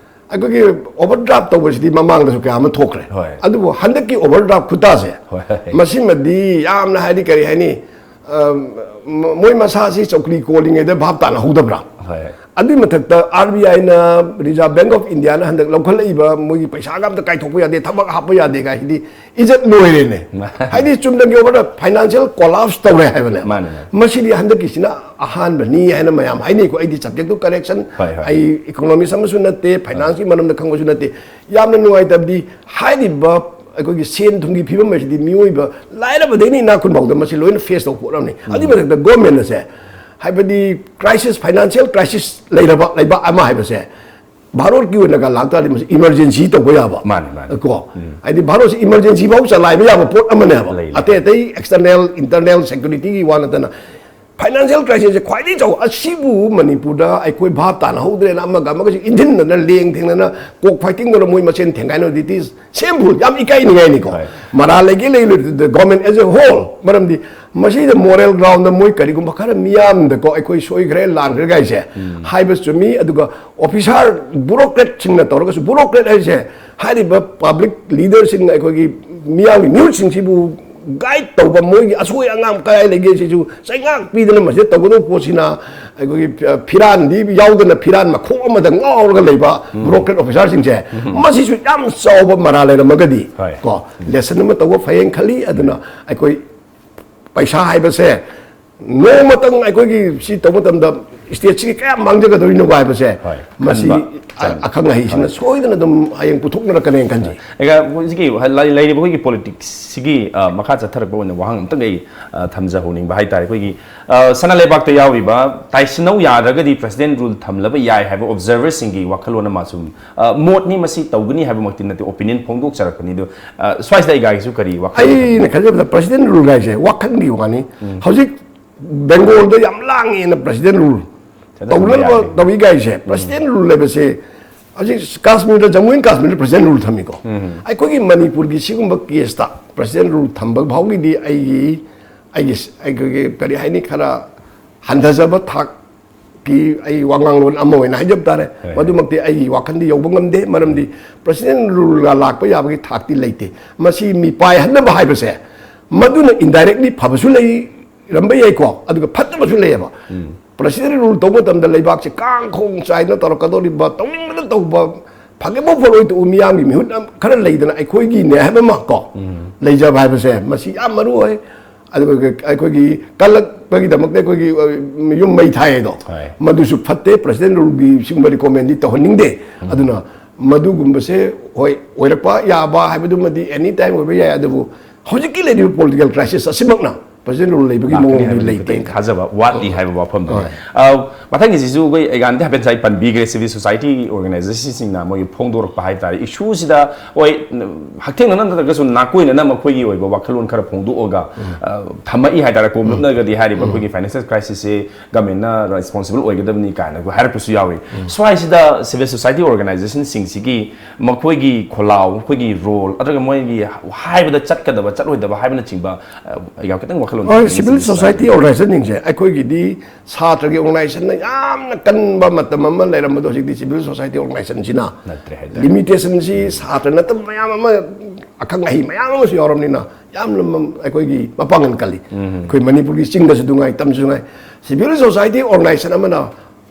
ꯑꯩꯈꯣꯏꯒꯤ ꯑꯣꯚꯔ ꯗ꯭ꯔꯥꯐ ꯇꯧꯕꯁꯤꯗꯤ ꯃꯃꯥꯡꯗꯁꯨ ꯀꯌꯥ ꯑꯃ ꯊꯣꯛꯈ꯭ꯔꯦ꯫ ꯍꯣꯏ꯫ ꯑꯗꯨꯕꯨ ꯍꯟꯗꯛꯀꯤ ꯑꯣꯚꯔ ꯗ꯭ꯔꯥꯐ ꯈꯨꯇꯥꯁꯦ, ꯍꯣꯏ, ꯍꯣꯏ꯫ ꯃꯁꯤꯃꯗꯤ ꯌꯥꯝꯅ, ꯍꯥꯏꯗꯤ, ꯀꯔꯤ ꯍꯥꯏꯅꯤ, ꯑ, ꯃ-, ꯃꯣꯏ ꯃꯁꯥꯁꯤ ꯆꯧꯀ꯭ꯔꯤ ꯀꯣꯜꯂꯤꯉꯩꯗ ꯚꯥꯞ ꯇꯥꯅꯍꯧꯗꯕ꯭ꯔꯥ? ꯍꯣꯏ꯫ ꯑꯗꯨꯏ ꯃꯊꯛꯇ ꯑꯥꯔ ꯕꯤ ꯑꯥꯏꯅ, ꯔꯤꯖꯥꯔꯚ ꯕꯦꯡꯛ ꯑꯣꯐ ꯏꯟꯗꯤꯌꯥꯅ ꯍꯟꯗꯛ ꯂꯧꯈꯠꯂꯛꯏꯕ ꯃꯣꯏꯒꯤ ꯄꯩꯁꯥꯒ ꯑꯝꯇ ꯀꯥꯏꯊꯣꯛꯄ ꯌꯥꯗꯦ, ꯊꯕꯛ ꯍꯥꯞꯄ ꯌꯥꯗꯦ ꯀꯥꯏ, ꯍꯥꯏꯗꯤ ꯏꯖꯠ ꯂꯣꯏꯔꯦꯅꯦ꯫ ꯍꯥꯏꯗꯤ ꯆꯨꯝꯅꯒꯤ ꯑꯣꯚꯔ ꯗ꯭ꯔꯥꯐ, ꯐꯥꯏꯅꯥꯟꯁꯤꯌꯦꯜ ꯀꯣꯂꯥꯞꯁ ꯇꯧꯔꯦ ꯍꯥꯏꯕꯅꯦ꯫ ꯃꯥꯅꯦ, ꯃꯥꯅꯦ꯫ ꯃꯁꯤꯗꯤ ꯍꯟꯗꯛꯀꯤꯁꯤꯅ ꯑꯍꯥꯟꯕꯅꯤ ꯍꯥꯏꯅ ꯃꯌꯥꯝ ꯍꯥꯏꯅꯩꯀꯣ꯫ ꯑꯩꯗꯤ ꯁꯕꯖꯦꯛꯇꯨ ꯀꯔꯦꯛꯁꯟ, ꯍꯣꯏ, ꯍꯣꯏ꯫ ꯑꯩ ꯏꯀꯣꯅꯣꯃꯤꯁ ꯑꯃꯁꯨ ꯅꯠꯇꯦ, ꯐꯥꯏꯅꯥꯟꯁꯀꯤ ꯃꯔꯝꯗ ꯈꯪꯕꯁꯨ ꯅꯠꯇꯦ꯫ ꯌꯥꯝꯅ ꯅꯨꯡꯉꯥꯏꯇꯕꯗꯤ ꯍꯥꯏꯔꯤꯕ ꯑꯩꯈꯣꯏꯒꯤ ꯁꯦꯟ ꯊꯨꯝꯒꯤ ꯐꯤꯕꯝ ꯑꯁꯤꯗꯤ ꯃꯤꯑꯣꯏꯕ ꯂꯥꯏꯔꯕꯗꯩꯅ ꯏꯅꯥꯛ ꯈꯨꯟꯐꯥꯎꯗ ꯃꯁꯤ ꯂꯣꯏꯅ ꯐꯦꯁ ꯇꯧꯕ ꯄꯣꯠ ꯑꯃꯅꯤ꯫ ꯑꯗꯨꯒꯤ ꯃꯊꯛꯇ ꯒꯣꯔꯃꯦꯟ ꯑꯁꯦ, ꯍꯥꯏꯕꯗꯤ ꯀ꯭ꯔꯥꯏꯁꯤꯁ, ꯐꯥꯏꯅꯥꯟꯁꯤꯌꯦꯜ ꯀ꯭ꯔꯥꯏꯁꯤꯁ ꯂꯩꯔꯕ ꯂꯩꯕꯥꯛ ꯑꯃ ꯍꯥꯏꯕꯁꯦ, ꯚꯥꯔꯠꯀꯤ ꯑꯣꯏꯅꯒ ꯂꯥꯛꯇꯥꯔꯗꯤ ꯃꯁꯤ ꯏꯃꯔꯖꯦꯟꯁꯤ ꯇꯧꯕ ꯌꯥꯕ꯫ ꯃꯥꯅꯤ, ꯃꯥꯅꯤ꯫ ꯀꯣ? ꯍꯥꯏꯗꯤ ꯚꯥꯔꯠꯁꯤ ꯏꯃꯔꯖꯦꯟꯁꯤ ꯐꯥꯎ ꯆꯂꯥꯏꯕ ꯌꯥꯕ ꯄꯣꯠ ꯑꯃꯅꯦꯕ꯫ ꯂꯩ, ꯂꯩ꯫ ꯑꯇꯩ ꯑꯇꯩ ꯑꯦꯛꯁꯇꯔꯅꯦꯜ, ꯏꯟꯇꯔꯅꯦꯜ ꯁꯦꯀ꯭ꯌꯨꯔꯤꯇꯤꯒꯤ ꯋꯥ ꯅꯠꯇꯅ ꯐꯥꯏꯅꯥꯟꯁꯤꯌꯦꯜ ꯀ꯭ꯔꯥꯏꯁꯤꯁꯁꯦ ꯈ꯭ꯋꯥꯏꯗꯒꯤ ꯆꯥꯎꯕ꯫ ꯑꯁꯤꯕꯨ ꯃꯅꯤꯄꯨꯔꯗ ꯑꯩꯈꯣꯏ ꯚꯥꯞ ꯇꯥꯅꯍꯧꯗ꯭ꯔꯦꯅ ꯑꯃꯒ ꯑꯃꯒꯁꯨ ꯏꯟꯊꯤꯟꯗꯅ, ꯂꯦꯡ ꯊꯦꯡꯅꯅ, ꯀꯣꯛ ꯐꯥꯏꯇꯤꯡ ꯇꯧꯅ ꯃꯣꯏ ꯃꯁꯦꯟ ꯊꯦꯡꯒꯥꯏꯅꯕꯗꯤ, it is shameful, ꯌꯥꯝ ꯏꯀꯥꯏꯅꯤꯡꯉꯥꯏꯅꯤꯀꯣ꯫ ꯍꯣꯏ꯫ ꯃꯔꯥꯜ ꯂꯩꯒꯦ ꯂꯩ ꯂꯩ, the government as a whole, ꯃꯔꯝꯗꯤ ꯃꯁꯤꯗ moral ground ꯗ ꯃꯣꯏ ꯀꯔꯤꯒꯨꯝꯕ ꯈꯔ ꯃꯤꯌꯥꯝꯗꯀꯣ, ꯑꯩꯈꯣꯏ ꯁꯣꯏꯈ꯭ꯔꯦ, ꯂꯥꯟꯈ꯭ꯔꯦ ꯀꯥꯏꯁꯦ ꯍꯥꯏꯕ ꯆꯨꯝꯃꯤ꯫ ꯑꯗꯨꯒ officer, bureaucrat ꯁꯤꯡꯅ ꯇꯧꯔꯒꯁꯨ, bureaucrat ꯍꯥꯏꯁꯦ ꯍꯥꯏꯔꯤꯕ public leader ꯁꯤꯡ, ꯑꯩꯈꯣꯏꯒꯤ ꯃꯤꯌꯥꯝꯒꯤ ꯃꯤꯍꯨꯠꯁꯤꯡꯁꯤꯕꯨ guide ꯇꯧꯕ, ꯃꯣꯏꯒꯤ ꯑꯁꯣꯏ ꯑꯉꯥꯝ ꯀꯗꯥꯏ ꯂꯩꯒꯦ ꯁꯤꯁꯨ ꯆꯩꯉꯥꯛ ꯄꯤꯗꯅ ꯃꯁꯤꯗ ꯇꯧꯒꯗꯧꯕ ꯄꯣꯠꯁꯤꯅ, ꯑꯩꯈꯣꯏꯒꯤ, ꯑ, ꯐꯤꯔꯥꯟꯗꯤ ꯌꯥꯎꯗꯅ ꯐꯤꯔꯥꯟ ꯃꯈꯣꯛ ꯑꯃꯗ ꯉꯥꯎꯔꯒ ꯂꯩꯕ bureaucrat officer ꯁꯤꯡꯁꯦ, ꯃꯁꯤꯁꯨ ꯌꯥꯝ ꯆꯥꯎꯕ ꯃꯔꯥ ꯂꯩꯔꯝꯃꯒꯗꯤ, ꯍꯣꯏ꯫ ꯀꯣ, lesson ꯑꯃ ꯇꯧꯕ ꯐꯩꯌꯦꯅ ꯈꯜꯂꯤ꯫ ꯑꯗꯨꯅ ꯑꯩꯈꯣꯏ ꯄꯩꯁꯥ ꯍꯥꯏꯕꯁꯦ ꯅꯣꯡꯃꯇꯪ ꯑꯩꯈꯣꯏꯒꯤ ꯁꯤ ꯇꯧꯕ ꯃꯇꯝꯗ state ꯁꯤꯒꯤ ꯀꯌꯥꯝ ꯃꯥꯡꯖꯒꯗꯧꯔꯤꯅꯣ ꯍꯥꯏꯕꯁꯦ, ꯍꯣꯏ, ꯃꯁꯤ ꯈꯟꯕ ꯑ-, ꯆꯪꯉꯤ꯫ ꯑꯈꯪ ꯑꯍꯩꯁꯤꯡꯅ ꯍꯣꯏ꯫ ꯁꯣꯏꯗꯅ ꯑꯗꯨꯝ ꯍꯌꯦꯡ ꯄꯨꯊꯣꯛꯅꯔꯛꯀꯅꯦꯅ ꯈꯟꯖꯩ꯫ ꯑꯩꯒ ꯍꯧꯖꯤꯛꯀꯤ ꯂꯩ-, ꯂꯩꯔꯤꯕ ꯑꯩꯈꯣꯏꯒꯤ politics ꯁꯤꯒꯤ, ꯑ, ꯃꯈꯥ ꯆꯠꯊꯔꯛꯄ ꯑꯣꯏꯅ ꯋꯥꯍꯪ ꯑꯝꯇꯪ ꯑꯩ, ꯑ, ꯊꯝꯖꯍꯧꯅꯤꯡꯕ ꯍꯥꯏꯇꯥꯔꯦ꯫ ꯑꯩꯈꯣꯏꯒꯤ, ꯑ, ꯁꯅꯥ ꯂꯩꯕꯥꯛꯇ ꯌꯥꯎꯔꯤꯕ ꯇꯥꯏꯁꯤꯟꯅꯧ ꯌꯥꯗ꯭ꯔꯒꯗꯤ president rule ꯊꯝꯂꯕ ꯌꯥꯏ ꯍꯥꯏꯕ observer ꯁꯤꯡꯒꯤ ꯋꯥꯈꯜꯂꯣꯟ ꯑꯃ ꯁꯨꯝ, ꯑ, ꯃꯣꯠꯅꯤ, ꯃꯁꯤ ꯇꯧꯒꯅꯤ ꯍꯥꯏꯕꯃꯛꯇꯤ ꯅꯠꯇꯦ, opinion ꯐꯣꯡꯗꯣꯛꯆꯔꯛꯄꯅꯤ꯫ ꯑꯗꯨ, ꯑ, ꯁ꯭ꯋꯥꯏꯁꯤꯗ ꯑꯩꯒꯤꯁꯨ ꯀꯔꯤ ꯋꯥꯈꯜ ꯑꯩꯅ ꯈꯟꯖꯕꯗ president rule ꯍꯥꯏꯁꯦ ꯋꯥꯈꯜꯒꯤ ꯋꯥꯅꯤ꯫ ꯎꯝ꯫ ꯍꯧꯖꯤꯛ ꯕꯦꯡꯒꯣꯜꯗ ꯌꯥꯝ ꯂꯥꯡꯉꯦꯅ president rule ꯆꯠꯅꯕ ꯇꯧꯅꯅꯕ ꯌꯥꯗꯦ꯫ ꯇꯧꯏ ꯀꯥꯏꯁꯦ꯫ ꯎꯝ꯫ President rule ꯍꯥꯏꯕꯁꯦ ꯍꯧꯖꯤꯛ ꯀꯥꯁꯃꯤꯔꯗ, ꯖꯃꯨ ꯑꯦꯟ ꯀꯥꯁꯃꯤꯔꯗ president rule ꯊꯝꯃꯤꯀꯣ꯫ ꯎꯝ꯫ ꯑꯩꯈꯣꯏꯒꯤ ꯃꯅꯤꯄꯨꯔꯒꯤ ꯁꯤꯒꯨꯝꯕ case ꯇ president rule ꯊꯝꯕ ꯐꯥꯎꯒꯤꯗꯤ ꯑꯩꯒꯤ, ꯑꯩꯒꯤ, ꯑꯩꯈꯣꯏꯒꯤ ꯀꯔꯤ ꯍꯥꯏꯅꯤ, ꯈꯔ ꯍꯟꯊꯖꯕ ꯊꯥꯛꯀꯤ ꯑꯩ ꯋꯥꯉꯥꯡꯂꯣꯟ ꯑꯃ ꯑꯣꯏꯅ ꯍꯥꯏꯖꯕ ꯇꯥꯔꯦ꯫ ꯍꯣꯏ, ꯍꯣꯏ꯫ ꯃꯗꯨꯃꯛꯇꯤ ꯑꯩꯒꯤ ꯋꯥꯈꯜꯗꯤ ꯌꯧꯕ ꯉꯝꯗꯦ, ꯃꯔꯝꯗꯤ president rule ꯒ ꯂꯥꯛꯄ ꯌꯥꯕꯒꯤ ꯊꯥꯛꯇꯤ ꯂꯩꯇꯦ꯫ ꯃꯁꯤ ꯃꯤꯄꯥꯏꯍꯟꯅꯕ ꯍꯥꯏꯕꯁꯦ ꯃꯗꯨꯅ indirectly ꯐꯕꯁꯨ ꯂꯩ, ꯏꯔꯝꯕ ꯌꯥꯏꯀꯣ, ꯑꯗꯨꯒ ꯐꯠꯇꯕꯁꯨ ꯂꯩꯌꯦꯕ꯫ ꯎꯝ꯫ President rule ꯇꯧꯕ ꯃꯇꯝꯗ ꯂꯩꯕꯥꯛꯁꯦ ꯀꯥꯡ ꯈꯣꯡ ꯆꯥꯏꯗꯅ ꯇꯧꯔꯛꯀꯗꯧꯔꯤꯕ, ꯇꯧꯅꯤꯡꯕꯗ ꯇꯧꯕ, ꯐꯒꯦꯕꯨ ꯐꯔꯣꯏ ꯇꯣꯛꯎ, ꯃꯤꯌꯥꯝꯒꯤ ꯃꯤꯍꯨꯠ ꯑꯃ ꯈꯔ ꯂꯩꯗꯅ ꯑꯩꯈꯣꯏꯒꯤꯅꯦ ꯍꯥꯏꯕ ꯑꯃ ꯀꯣ, ꯎꯝ꯫ ꯂꯩꯖꯕ ꯍꯥꯏꯕꯁꯦ ꯃꯁꯤ ꯌꯥꯝ ꯃꯔꯨ ꯑꯣꯏ꯫ ꯑꯗꯨꯒ ꯑꯩꯈꯣꯏꯒꯤ ꯀꯜꯂꯛꯄꯒꯤꯗꯃꯛꯇ ꯑꯩꯈꯣꯏꯒꯤ, ꯑ, ꯌꯨꯝ ꯃꯩ ꯊꯥꯏ ꯍꯥꯏꯗꯣ, ꯍꯣꯏ꯫ ꯃꯗꯨꯁꯨ ꯐꯠꯇꯦ꯫ President rule ꯒꯤ ꯁꯤꯒꯨꯝꯕ recommend ꯗꯤ ꯇꯧꯍꯟꯅꯤꯡꯗꯦ꯫ ꯎꯝ꯫ ꯑꯗꯨꯅ ꯃꯗꯨꯒꯨꯝꯕꯁꯦ, ꯍꯣꯏ, ꯑꯣꯏꯔꯛꯄ ꯌꯥꯕ ꯍꯥꯏꯕꯗꯨꯃꯗꯤ any time ꯑꯣꯏꯕ ꯌꯥꯏ, ꯑꯗꯨꯕꯨ ꯍꯧꯖꯤꯛꯀꯤ ꯂꯩꯔꯤꯕ political crisis ꯑꯁꯤꯃꯛꯅ president rule ꯂꯩꯕꯒꯤ ꯂꯥꯛꯀꯅꯤ ꯃꯑꯣꯡꯗꯤ ꯍꯥꯏꯕꯗꯤ ꯂꯩꯇꯦ꯫ ꯈꯤꯇꯪ ꯊꯥꯖꯕ ꯋꯥꯠꯂꯤ ꯍꯥꯏꯕ ꯋꯥꯐꯝꯗꯨꯅꯤ꯫ ꯍꯣꯏ꯫ ꯑ, ꯃꯊꯪꯒꯤꯁꯤꯁꯨ ꯑꯩꯈꯣꯏ ꯑꯩꯒꯥꯟꯗꯤ ꯍꯥꯏꯐꯦꯠ ꯉꯁꯥꯏ ꯄꯟꯕꯤꯈ꯭ꯔꯦ, civil society organization ꯁꯤꯡꯅ ꯃꯣꯏꯒꯤ ꯐꯣꯡꯗꯣꯔꯛꯄ ꯍꯥꯏ ꯇꯥꯔꯦ, issue ꯁꯤꯗ, ꯍꯣꯏ, ꯍꯛꯊꯦꯡꯅꯅ ꯅꯠꯇ꯭ꯔꯒꯁꯨ ꯅꯥꯀꯣꯏꯅꯅ ꯃꯈꯣꯏꯒꯤ ꯑꯣꯏꯕ ꯋꯥꯈꯜꯂꯣꯟ ꯈꯔ ꯐꯣꯡꯗꯣꯛꯑꯒ, ꯎꯝ꯫ ꯑ, ꯊꯝꯃꯛꯏ ꯍꯥꯏ ꯇꯥꯔꯦ, ꯀꯣꯝꯂꯨꯞꯅꯒꯗꯤ ꯍꯥꯏꯔꯤꯕ ꯎꯝ꯫ ꯑꯩꯈꯣꯏꯒꯤ financial crisis ꯁꯤ government ꯅ responsible ꯑꯣꯏꯒꯗꯕꯅꯤ ꯀꯥꯏꯅ ꯍꯥꯏꯔꯛꯄꯁꯨ ꯌꯥꯎꯏ꯫ ꯎꯝ꯫ ꯁ꯭ꯋꯥꯏꯁꯤꯗ civil society organization ꯁꯤꯡꯁꯤꯒꯤ ꯃꯈꯣꯏꯒꯤ ꯈꯣꯜꯂꯥꯎ, ꯃꯈꯣꯏꯒꯤ role, ꯅꯠꯇ꯭ꯔꯒ ꯃꯣꯏꯒꯤ ꯍꯥꯏꯕꯗ ꯆꯠꯀꯗꯕ ꯆꯠꯂꯣꯏꯗꯕ ꯍꯥꯏꯕꯅꯆꯤꯡꯕ, ꯑ, ꯑꯩꯒ ꯈꯤꯇꯪ ꯋꯥꯈꯜ ꯍꯣꯏ, civil society organizationꯁꯤꯡꯁꯦ ꯑꯩꯈꯣꯏꯒꯤꯗꯤ ꯁꯥꯇ꯭ꯔꯒꯤ organizationꯅ ꯌꯥꯝꯅ ꯀꯟꯕ ꯃꯇꯝ ꯑꯃ ꯂꯩꯔꯝꯕꯗꯣ, ꯍꯧꯖꯤꯛꯇꯤ civil society organizationꯁꯤꯅ ꯅꯠꯇ꯭ꯔꯦ ꯍꯥꯏꯇꯥꯔꯦ꯫ Limitationꯁꯤ ꯁꯥꯇ꯭ꯔ ꯅꯠꯇꯕ ꯃꯌꯥꯝ ꯑꯃ, ꯑꯈꯪ ꯑꯍꯩ ꯃꯌꯥꯝ ꯑꯃꯁꯨ ꯌꯥꯎꯔꯕꯅꯤꯅ ꯌꯥꯝꯅ ꯃ-, ꯑꯩꯈꯣꯏꯒꯤ ꯃꯄꯥꯡꯒꯜ ꯀꯜꯂꯤ꯫ ꯑꯩꯈꯣꯏ ꯃꯅꯤꯄꯨꯔꯒꯤ ꯆꯤꯡꯗꯁꯨ ꯅꯨꯡꯉꯥꯏ, ꯇꯝꯁꯨ ꯅꯨꯡꯉꯥꯏ꯫ Civil society organization ꯑꯃꯅ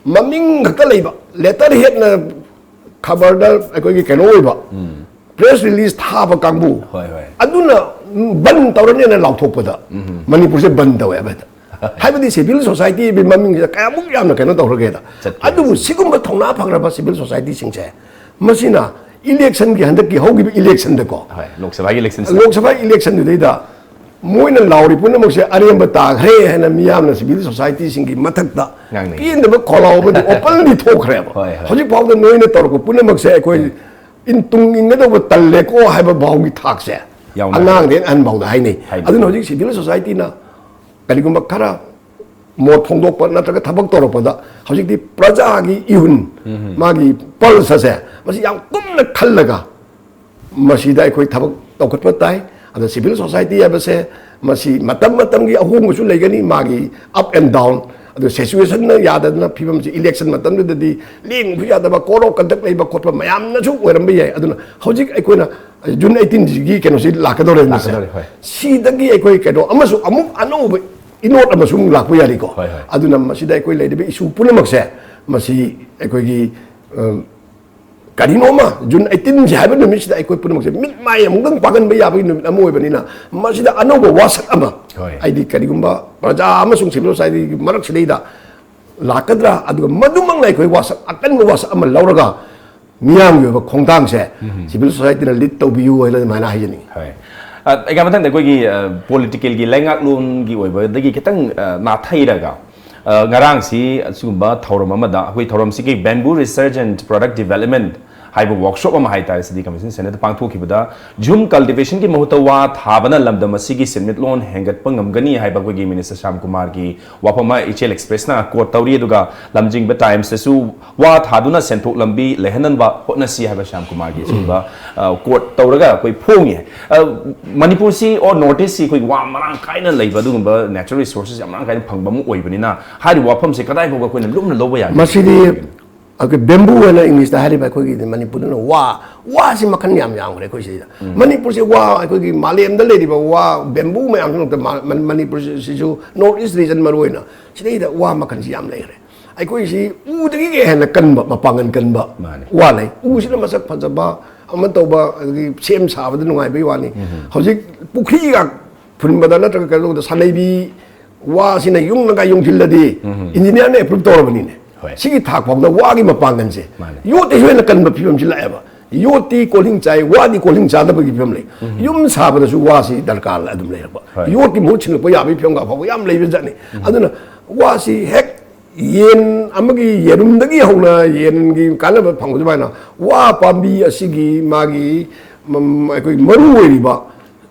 ꯃꯃꯤꯡ ꯈꯛꯇ ꯂꯩꯕ, letterheadꯅ ꯈꯕꯔꯗ ꯑꯩꯈꯣꯏꯒꯤ ꯀꯩꯅꯣ ꯑꯣꯏꯕ, press release ꯊꯥꯕ ꯀꯥꯡꯕꯨ, ꯍꯣꯏ, ꯍꯣꯏ꯫ ꯑꯗꯨꯅ ꯕꯟ ꯇꯧꯔꯅꯤꯅ ꯂꯥꯎꯊꯣꯛꯄꯗ ꯃꯅꯤꯄꯨꯔꯁꯦ ꯕꯟ ꯇꯧꯋꯦ ꯍꯥꯏꯕ ꯍꯦꯛꯇ꯫ ꯍꯥꯏꯕꯗꯤ civil societyꯒꯤ ꯃꯃꯤꯡꯁꯤꯗ ꯀꯌꯥꯃꯨꯛ ꯌꯥꯝꯅ ꯀꯩꯅꯣ ꯇꯧꯈ꯭ꯔꯒꯦꯗ꯫ ꯆꯠꯈ꯭ꯔꯦ꯫ ꯑꯗꯨꯕꯨ ꯁꯤꯒꯨꯝꯕ ꯊꯧꯅꯥ ꯐꯈ꯭ꯔꯕ civil societyꯁꯤꯡꯁꯦ, ꯃꯁꯤꯅ electionꯒꯤ, ꯍꯟꯗꯛꯀꯤ ꯍꯧꯈꯤꯕ electionꯗꯀꯣ, ꯍꯣꯏ, ꯂꯣꯛ ꯁꯚꯥꯒꯤ electionꯁꯤꯗ꯫ ꯂꯣꯛ ꯁꯚꯥ electionꯗꯨꯗꯩꯗ ꯃꯣꯏꯅ ꯂꯥꯎꯔꯤ ꯄꯨꯝꯅꯃꯛꯁꯦ ꯑꯔꯦꯝꯕ ꯇꯥꯈ꯭ꯔꯦ ꯍꯥꯏꯅ ꯃꯤꯌꯥꯝꯅ civil societyꯁꯤꯡꯒꯤ ꯃꯊꯛꯇ ꯉꯥꯡꯅꯩ꯫ ꯄꯦꯟꯗꯕ ꯈꯣꯜꯂꯥꯎꯕꯗꯤ openly ꯊꯣꯛꯈ꯭ꯔꯦꯕ꯫ ꯍꯣꯏ, ꯍꯣꯏ꯫ ꯍꯧꯖꯤꯛ ꯐꯥꯎꯗ ꯅꯣꯏꯅ ꯇꯧꯔꯛꯄ ꯄꯨꯝꯅꯃꯛꯁꯦ ꯑꯩꯈꯣꯏ ꯏꯟ-, ꯇꯨꯡ ꯏꯟꯒꯗꯧꯕ ꯇꯜꯂꯦꯀꯣ ꯍꯥꯏꯕ ꯐꯥꯎꯒꯤ ꯊꯥꯛꯁꯦ ꯌꯥꯎꯅ꯫ ꯑꯉꯥꯡꯗꯩ ꯑꯍꯟ ꯐꯥꯎꯗ ꯍꯥꯏꯅꯩ꯫ ꯍꯥꯏꯅꯩ꯫ ꯑꯗꯨꯅ ꯍꯧꯖꯤꯛ civil societyꯅ ꯀꯔꯤꯒꯨꯝꯕ ꯈꯔ ꯃꯣꯠ ꯐꯣꯡꯗꯣꯛꯄ ꯅꯠꯇ꯭ꯔꯒ ꯊꯕꯛ ꯇꯧꯔꯛꯄꯗ ꯍꯧꯖꯤꯛꯇꯤ ꯄ꯭ꯔꯖꯥꯒꯤ ꯏꯍꯨꯟ, ꯃꯥꯒꯤ pulse ꯑꯁꯦ ꯃꯁꯤ ꯌꯥꯝ ꯀꯨꯞꯅ ꯈꯜꯂꯒ ꯃꯁꯤꯗ ꯑꯩꯈꯣꯏ ꯊꯕꯛ ꯇꯧꯈꯠꯄ ꯇꯥꯏ꯫ ꯑꯗ civil society ꯍꯥꯏꯕꯁꯦ ꯃꯁꯤ ꯃꯇꯝ ꯃꯇꯝꯒꯤ ꯑꯍꯣꯡꯕꯁꯨ ꯂꯩꯒꯅꯤ, ꯃꯥꯒꯤ up and down, ꯑꯗꯨ situationꯅ ꯌꯥꯗꯗꯅ ꯐꯤꯕꯝꯁꯤ election ꯃꯇꯝꯗꯨꯗꯗꯤ ꯂꯦꯡꯕꯁꯨ ꯌꯥꯗꯕ, code of conduct ꯂꯩꯕ ꯈꯣꯠꯄ ꯃꯌꯥꯝꯅꯁꯨ ꯑꯣꯏꯔꯝꯕ ꯌꯥꯏ꯫ ꯑꯗꯨꯅ ꯍꯧꯖꯤꯛ ꯑꯩꯈꯣꯏꯅ June eighteenꯁꯤꯒꯤ ꯀꯩꯅꯣꯁꯤ ꯂꯥꯛꯀꯗꯧꯔꯦ ꯃꯁꯦ꯫ ꯂꯥꯛꯀꯗꯧꯔꯦ, ꯍꯣꯏ꯫ ꯁꯤꯗꯒꯤ ꯑꯩꯈꯣꯏ ꯀꯩꯅꯣ ꯑꯃꯁꯨ ꯑꯃꯨꯛ ꯑꯅꯧꯕ ꯏꯅꯣꯠ ꯑꯃꯁꯨ ꯑꯃꯨꯛ ꯂꯥꯛꯄ ꯌꯥꯔꯤꯀꯣ꯫ ꯍꯣꯏ, ꯍꯣꯏ꯫ ꯑꯗꯨꯅ ꯃꯁꯤꯗ ꯑꯩꯈꯣꯏ ꯂꯩꯔꯤꯕ issue ꯄꯨꯝꯅꯃꯛꯁꯦ ꯃꯁꯤ ꯑꯩꯈꯣꯏꯒꯤ, ꯑ, ꯀꯔꯤꯅꯣꯃ June eighteenꯁꯦ ꯍꯥꯏꯕ ꯅꯨꯃꯤꯠꯁꯤꯗ ꯑꯩꯈꯣꯏ ꯄꯨꯝꯅꯃꯛꯁꯦ ꯃꯤꯠ ꯃꯥꯏ ꯑꯃꯨꯛꯇꯪ ꯄꯥꯡꯍꯟꯕ ꯌꯥꯕꯒꯤ ꯅꯨꯃꯤꯠ ꯑꯃ ꯑꯣꯏꯕꯅꯤꯅ ꯃꯁꯤꯗ ꯑꯅꯧꯕ ꯋꯥꯁꯛ ꯑꯃ, ꯍꯣꯏ꯫ ꯍꯥꯏꯗꯤ ꯀꯔꯤꯒꯨꯝꯕ ꯄ꯭ꯔꯖꯥ ꯑꯃꯁꯨꯡ civil societyꯒꯤ ꯃꯔꯛꯁꯤꯗꯩꯗ ꯂꯥꯛꯀꯗ꯭ꯔꯥ, ꯑꯗꯨꯒ ꯃꯗꯨꯃꯛꯅ ꯑꯩꯈꯣꯏ ꯋꯥꯁꯛ, ꯑꯀꯟꯕ ꯋꯥꯁꯛ ꯑꯃ ꯂꯧꯔꯒ ꯃꯤꯌꯥꯝꯒꯤ ꯑꯣꯏꯕ ꯈꯣꯡꯊꯥꯡꯁꯦ civil societyꯅ lead ꯇꯧꯕꯤꯌꯨ ꯍꯥꯏꯅ ꯑꯗꯨꯃꯥꯏꯅ ꯍꯥꯏꯖꯅꯤꯡꯉꯤ꯫ ꯍꯣꯏ꯫ ꯑ, ꯑꯩꯒ ꯃꯊꯪꯗ ꯑꯩꯈꯣꯏꯒꯤ, ꯑ, politicalꯒꯤ ꯂꯩꯉꯥꯛꯂꯣꯟꯒꯤ ꯑꯣꯏꯕꯗꯒꯤ ꯈꯤꯇꯪ, ꯑ, ꯅꯥꯊꯩꯔꯒ, ꯑ, ꯉꯔꯥꯡꯁꯤ ꯑꯁꯤꯒꯨꯝꯕ ꯊꯧꯔꯝ ꯑꯃꯗ, ꯑꯩꯈꯣꯏ ꯊꯧꯔꯝꯁꯤꯒꯤ Bamboo Research and Product Development ꯍꯥꯏꯕ ꯋꯥꯔꯛꯁꯣꯞ ꯑꯃ ꯍꯥꯏꯇꯥꯔꯦ ꯁꯤꯗꯤ ꯀꯟꯚꯦꯟꯁꯟ ꯁꯦꯟꯇꯔꯗ ꯄꯥꯡꯊꯣꯛꯈꯤꯕꯗ ꯌꯨꯝ ꯀꯜꯇꯤꯚꯦꯁꯟꯒꯤ ꯃꯍꯨꯠꯇ ꯋꯥ ꯊꯥꯕꯅ ꯂꯝꯗꯝ ꯑꯁꯤꯒꯤ ꯁꯦꯟꯃꯤꯠꯂꯣꯟ ꯍꯦꯟꯒꯠꯄ ꯉꯝꯒꯅꯤ ꯍꯥꯏꯕ ꯑꯩꯈꯣꯏꯒꯤ ꯃꯤꯅꯤꯁꯇꯔ ꯁ꯭ꯌꯥꯝ ꯀꯨꯃꯥꯔꯒꯤ ꯋꯥꯐꯝ ꯑꯃ ꯏꯆꯦꯜ ꯑꯦꯛꯁꯄ꯭ꯔꯦꯁꯅ ꯀꯣꯠ ꯇꯧꯔꯤ꯫ ꯑꯗꯨꯒ ꯂꯝꯖꯤꯡꯕ ꯇꯥꯏꯝꯁꯇꯁꯨ ꯋꯥ ꯊꯥꯗꯨꯅ ꯁꯦꯟꯊꯣꯛ ꯂꯝꯕꯤ ꯂꯩꯍꯟꯅꯕ ꯍꯣꯠꯅꯁꯤ ꯍꯥꯏꯕ ꯁ꯭ꯌꯥꯝ ꯀꯨꯃꯥꯔꯒꯤ ꯑꯁꯤꯒꯨꯝꯕ ꯀꯣꯠ ꯇꯧꯔꯒ ꯑꯩꯈꯣꯏ ꯐꯣꯡꯉꯤ꯫ ꯑ, ꯃꯅꯤꯄꯨꯔꯁꯤ ꯑꯣꯔ ꯅꯣꯔꯠ ꯏꯁꯁꯤ ꯑꯩꯈꯣꯏ ꯋꯥ ꯃꯔꯥꯡ ꯀꯥꯏꯅ ꯂꯩꯕ ꯑꯗꯨꯒꯨꯝꯕ ꯅꯦꯆꯔꯦꯜ ꯔꯤꯁꯣꯔꯁꯦꯁ ꯌꯥꯝ ꯃꯔꯥꯡ ꯀꯥꯏꯅ ꯐꯪꯕ ꯑꯃ ꯑꯣꯏꯕꯅꯤꯅ ꯍꯥꯏꯔꯤꯕ ꯋꯥꯐꯝꯁꯦ ꯀꯗꯥꯏ ꯐꯥꯎꯕ ꯑꯩꯈꯣꯏꯅ ꯂꯨꯝꯅ ꯂꯧꯕ ꯌꯥꯒꯦ? ꯃꯁꯤꯗꯤ ꯑꯩꯈꯣꯏ ꯕꯦꯝꯕꯨ ꯍꯥꯏꯅ ꯏꯪꯂꯤꯁꯇ ꯍꯥꯏꯔꯤꯕ ꯑꯩꯈꯣꯏꯒꯤ ꯃꯅꯤꯄꯨꯔꯗꯅ ꯋꯥ, ꯋꯥꯁꯤ ꯃꯈꯜ ꯌꯥꯝ ꯌꯥꯝꯈ꯭ꯔꯦ ꯑꯩꯈꯣꯏ ꯁꯤꯗ꯫ ꯃꯅꯤꯄꯨꯔꯁꯦ ꯋꯥ, ꯑꯩꯈꯣꯏꯒꯤ ꯃꯥꯂꯦꯝꯗ ꯂꯩꯔꯤꯕ ꯋꯥ ꯕꯦꯝꯕꯨ ꯃꯌꯥꯝꯁꯤꯃꯛꯇ ꯃꯥ- ꯃꯅꯤ- ꯃꯅꯤꯄꯨꯔꯁꯤꯁꯨ ꯅꯣꯔꯠ ꯏꯁ ꯔꯤꯖꯟ ꯃꯔꯨ ꯑꯣꯏꯅ ꯁꯤꯗꯩꯗ ꯋꯥ ꯃꯈꯜꯁꯤ ꯌꯥꯝ ꯂꯩꯈ꯭ꯔꯦ꯫ ꯑꯩꯈꯣꯏꯁꯤ ꯎꯗꯒꯤ ꯍꯦꯟꯅ ꯀꯟꯕ, ꯃꯄꯥꯡꯒꯜ ꯀꯟꯕ ꯃꯥꯅꯦ꯫ ꯋꯥ ꯂꯩ꯫ ꯎꯁꯤꯅ ꯃꯁꯛ ꯐꯖꯕ ꯑꯃ ꯇꯧꯕ, ꯑꯗꯒꯤ ꯁꯦꯝ ꯁꯥꯕꯗ ꯅꯨꯡꯉꯥꯏꯕꯒꯤ ꯋꯥꯅꯤ꯫ ꯍꯧꯖꯤꯛ ꯄꯨꯈ꯭ꯔꯤꯒ ꯐꯨꯟꯕꯗ ꯅꯠꯇ꯭ꯔꯒ ꯀꯩꯅꯣ ꯇꯧꯕꯗ ꯁꯥꯅꯩꯕꯤ ꯋꯥꯁꯤꯅ ꯌꯨꯝꯅꯒ ꯌꯨꯡꯁꯤꯜꯂꯗꯤ ꯏꯟꯖꯤꯅꯤꯌꯥꯔꯅ ꯑꯦꯄ꯭ꯔꯨꯞ ꯇꯧꯔꯕꯅꯤꯅꯦ꯫ ꯍꯣꯏ꯫ ꯁꯤꯒꯤ ꯊꯥꯛ ꯐꯥꯎꯗ ꯋꯥꯒꯤ ꯃꯄꯥꯡꯒꯜꯁꯦ ꯃꯥꯅꯦ꯫ ꯌꯣꯠꯇꯩꯁꯨ ꯍꯦꯟꯅ ꯀꯟꯕ ꯐꯤꯕꯝꯁꯤ ꯂꯥꯛꯑꯦꯕ꯫ ꯌꯣꯠꯇꯤ ꯀꯣꯜꯍꯤꯡ ꯆꯥꯏ, ꯋꯥꯗꯤ ꯀꯣꯜꯍꯤꯡ ꯆꯥꯗꯕꯒꯤ ꯐꯤꯕꯝ ꯂꯩ꯫ ꯌꯨꯝ ꯁꯥꯕꯗꯁꯨ ꯋꯥꯁꯤ ꯗꯔꯀꯥꯔ ꯑꯗꯨꯝ ꯂꯩꯔꯛꯄ꯫ ꯍꯣꯏ꯫ ꯌꯣꯠꯀꯤ ꯃꯍꯨꯠ ꯁꯤꯜꯂꯛꯄ ꯌꯥꯕꯒꯤ ꯐꯤꯕꯝꯒ ꯐꯥꯎꯕ ꯌꯥꯝ ꯂꯩꯕ ꯖꯥꯠꯅꯤ꯫ ꯑꯗꯨꯅ ꯋꯥꯁꯤ ꯍꯦꯛ ꯌꯦꯟ ꯑꯃꯒꯤ ꯌꯦꯔꯨꯝꯗꯒꯤ ꯍꯧꯅ ꯌꯦꯟꯒꯤ ꯀꯥꯟꯅꯕ ꯐꯪꯕ ꯑꯗꯨꯃꯥꯏꯅ ꯋꯥ ꯄꯥꯝꯕꯤ ꯑꯁꯤꯒꯤ ꯃꯥꯒꯤ ꯃꯝ- ꯑꯩꯈꯣꯏ ꯃꯔꯨ ꯑꯣꯏꯔꯤꯕ